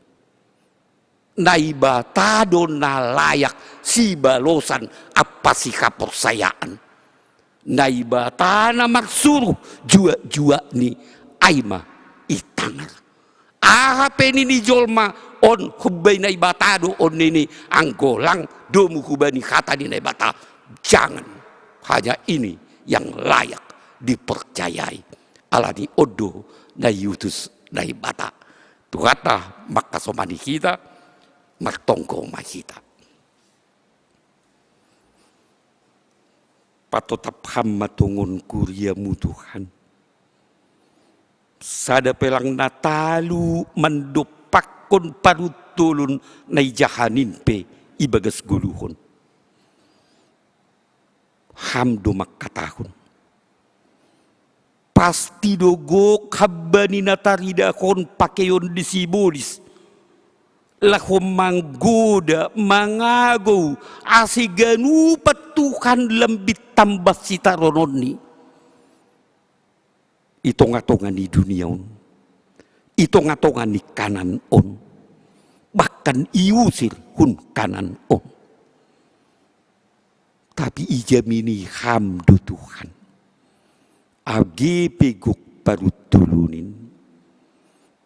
Naibata do na layak sibalosan ampa sihaporseaon. Naibata na marsuruh juak-juak ni ai ma i tangar. Aha pe nini jolma, on hombai Naibata do on nini, anggo lang domu hubani hata ni Naibata, jangan. Hanya ini yang layak dipercayai. Ala ni on do na iutus Naibata. Tuhanta mangkasomani hita, martonggo ma hita. Patotap Ham ma tongon kuriamu Tuhan. Sada pe lang na talu mandompakkon paruntolon na ijahanin pe ibagas goluhon. Ham do mangkatahon. Pasti do gok hambani na taridahon pakeion di sibolis, laho manggoda, mangagou, ase ganupan Tuhan lambin tambah sitarononni. I tonga-tonga ni dunia on, i tonga-tonga ni Kanan on, bahkan iusir hun Kanan on. Tapi ijamini Ham do Tuhan. Age pe gok paruntolonin,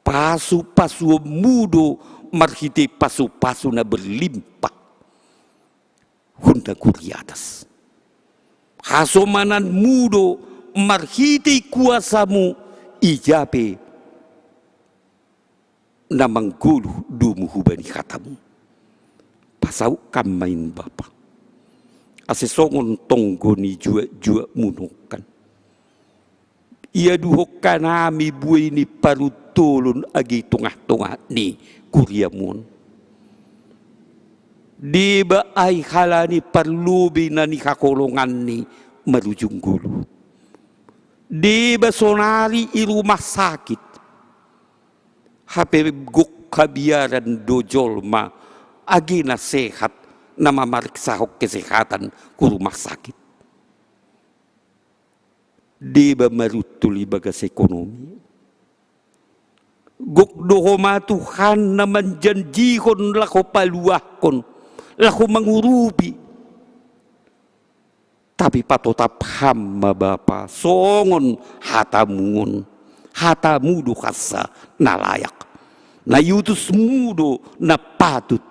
pasu-pasuonmu do marhitei pasu-pasu na berlimpah hun nagori atas. Hasomananmu do marhitei kuasamu, ija pe na manggoluh domu hubani hatamu. Pasaut Ham ma in Bapa, ase songon tonggo ni juak-juakmu nongkan. Iaduhon hanami buei ni paruntolon age i tongah-tongah ni kuriamu on. Deba ai halani parlobei na nihaholonganni marujung goluh. Deba sonari i rumah sakit. Hape gok habiaran do jolma age na sehat na mamariksahon kesehatan hu rumah sakit. Deba maruntul ibagas ekonomi. Gok do Ho ma Tuhan na manjanjihon laho paluahkon, laho mangurupi. Tapi patotap Ham ma Bapa songon hatamu on. Hatamu do hansa na layak. Na iutusmu do na patut.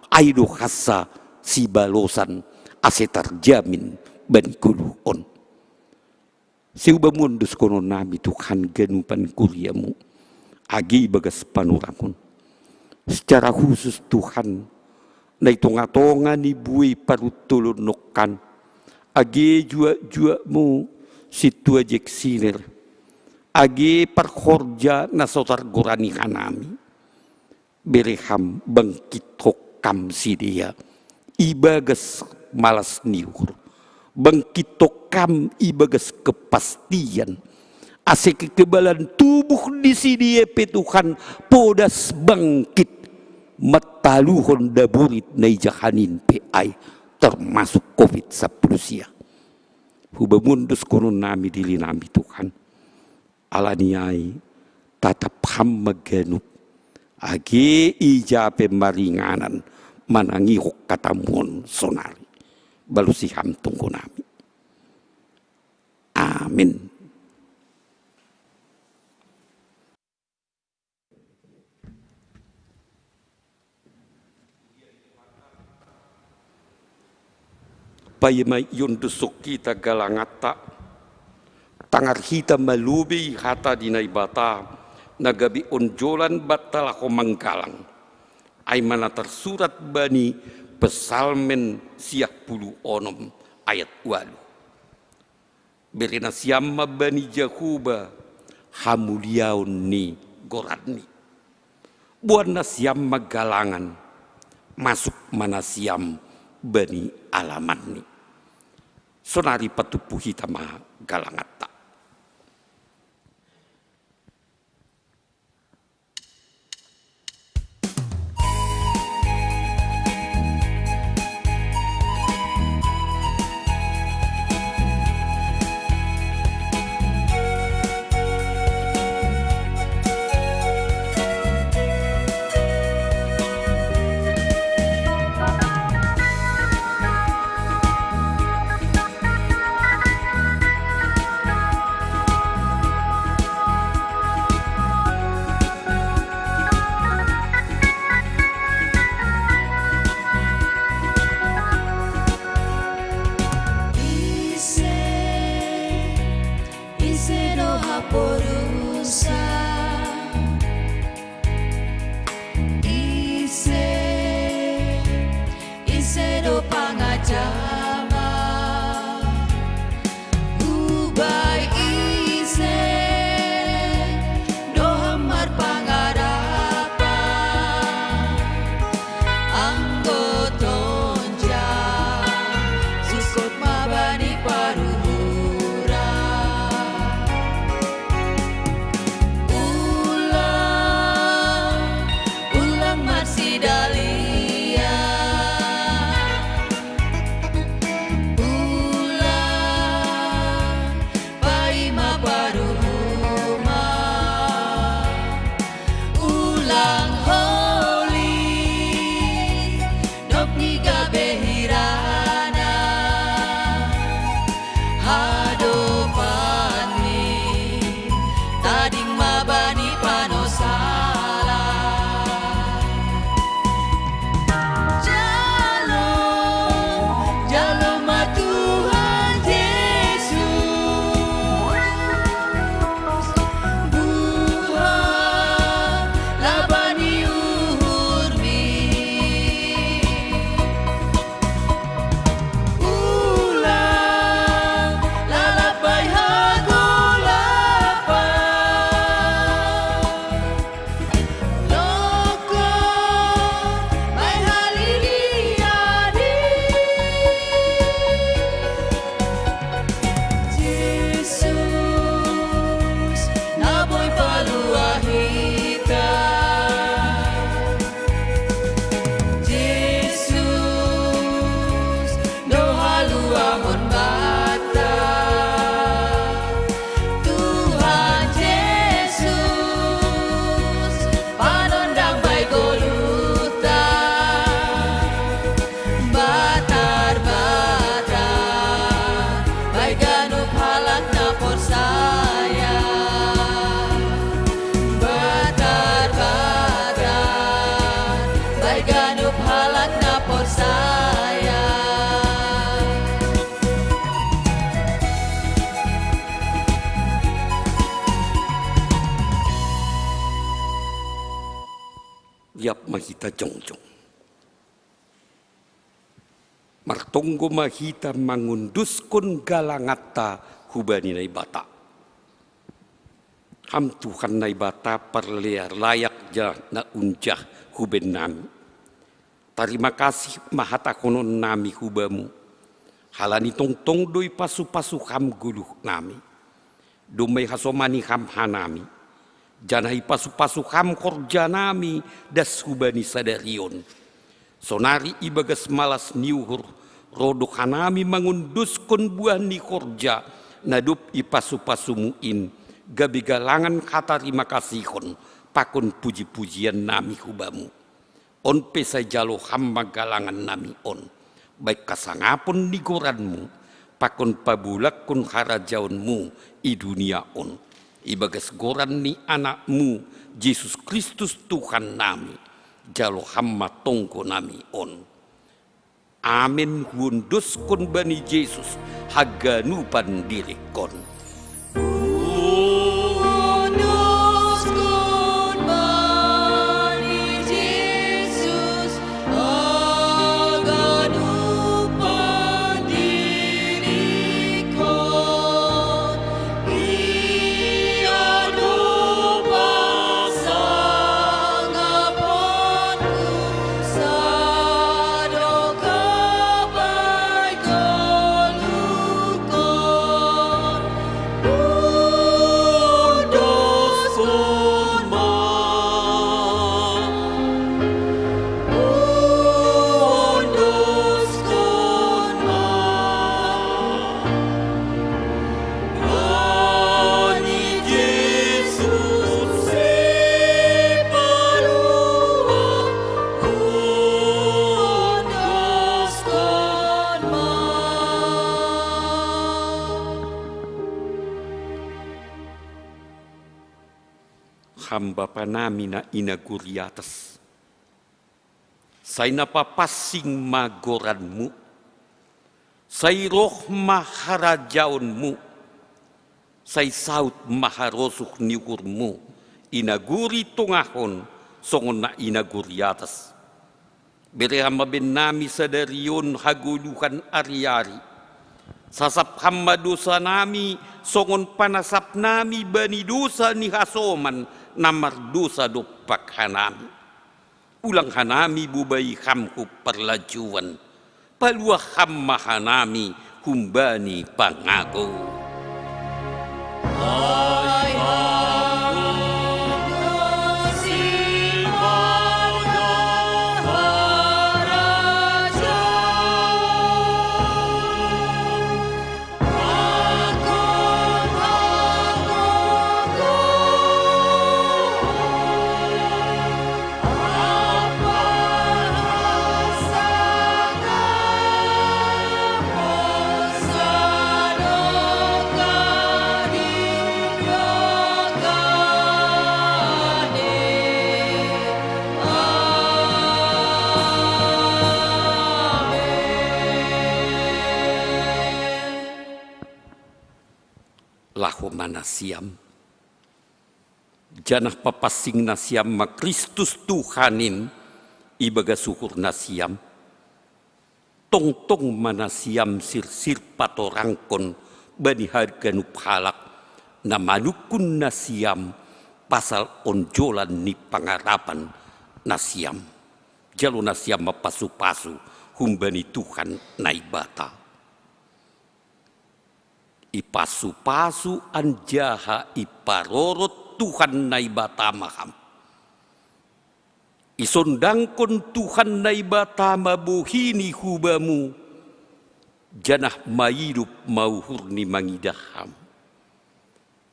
Ai do hansa sibalosan ase tarjamin bani goluh on. Siubamu on do sikonon nami Tuhan ganupan kuriamu age ibagas panorang on. Secara khusus Tuhan, na i tonga-tonga ni buei paruntolon nongkan, age juak-juakmu sintua Jack Siner, age parhorja na so targorani hanami. Bere Ham bangkithon Ham sidea ibagas malas ni uhur. Bangkithon Ham ibagas kepastian. Ase kekebalan tubuh ni sidea pe Tuhan podas bangkit. mataluhon daburit na ijahanin pe ai, termasuk covid sapuluh sia. Hubamun dos konon nami dili nami Tuhan. Alani ai tatap ham maganup, age ija pe maringanan manangihon katamuon sonari. Balusi ham tonggo nami. Amin. Paima iondusok hita galanganta, tangar hita malobei hata ni Naibata na gabe onjolan banta laho manggalang. Ai ma na tarsurat bani Psalmen siah puluh onom ayat ualuh. Bere nasiam ma bani Jahowa hamuliaon ni goranni. Boan nasiam ma galangan, masuk ma nasiam bani alamanni. Sonari patumpu hita ma galanganta. Ise, ise do haporusa. Ise, ise do pangajama. Ubai ise do hamar pangarapan. Anggo tonja sukot ma bani paruhuran. Ulang, ulang marsidalia. Ulang, paima paruhuman. Ulang holi, dob ni gabe hirana. Hadopanni, tading ma bani panosala. Jalo, jalo ma Tuhan Jesus. Buha, laba ni uhurmi. Ulang, lalap bai hagolapan. Loko, bai haliliadi. Jesus, na boi palua hita. Jesus, do haluahon banta. Tuhan Jesus, panondang bai goluhta. Batar, batar, bai ganup halak na porsaya. Batar, batar, bai ganup halak na porsaya. Liap ma hita jongjong. Martonggo ma hita mangunduskon galanganta hubani Naibata. Ham Tuhan Naibata parlear layak ja na unjah huben nami. Tarima kasih ma hatahonon nami hubamu. Halani tongtong do ipasu-pasu ham goluh nami. Domma ihasomani ham hanami. Janah ipasu-pasu Ham horja nami das hubani sadari on. Sonari ibagas malas ni uhur, roh do hanami mangondoskon buah ni horja na dob ipasu-pasuMu in, gabe galangan hatarima kasihon pakon puji-pujian nami hu Bamu. On pe sai jalo Ham ma galangan nami on, baik hasangapon ni goranMu, pakon pabolangkon harajaonMu i dunia on, ibagas goran ni AnakMu, Jesus Kristus Tuhan nami, jalo Ham ma tonggo nami on. Amen. Huondoskon bani Jesus haganupan diringkon. Ham Bapa nami na i nagori atas, sai na papansing ma goranMu, sai roh ma harajaonMu, sai saud ma harosuh ni uhurMu i nagori tongah on songon na i nagori atas. Bere Ham ma bennami sadari on hagoluhan ari-ari. Sasap Ham ma dosanami songon panasapnami bani dosa ni hasoman na mardosa dompak hanami. Ulang hanami bobai Ham hu parlajuan, paluah Ham ma hanami humbani pangagou. Laho ma nasiam, janah papansing nasiam ma Kristus Tuhan in ibagas uhur nasiam. Tongtong ma nasiam sirsir patorangkon bani haganup halak na manungkun nasiam pasal onjolan ni pangarapan nasiam. Jalo nasiam ma pasu-pasu humbani Tuhan Naibata. Ipasu-pasu anjaha iparorot Tuhan Naibata ma ham. Isondangkon Tuhan Naibata ma bohini hu bamu, janah maidop ma uhurni mangidah ham.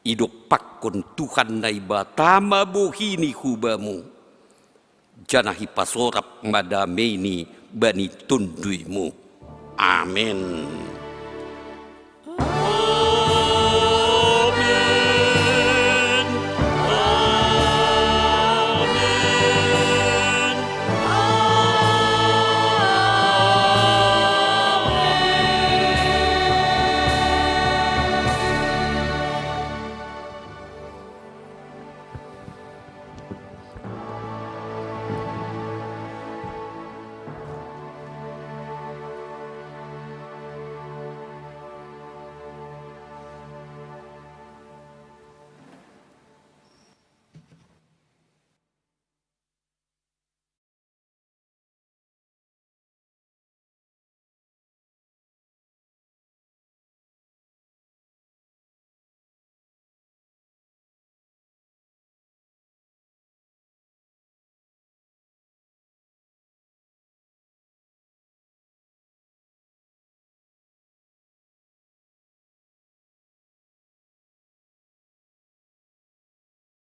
Idompakkon Tuhan Naibata ma bohini hu bamu, janah ipasorap ma dameini bani tonduymu. Amen.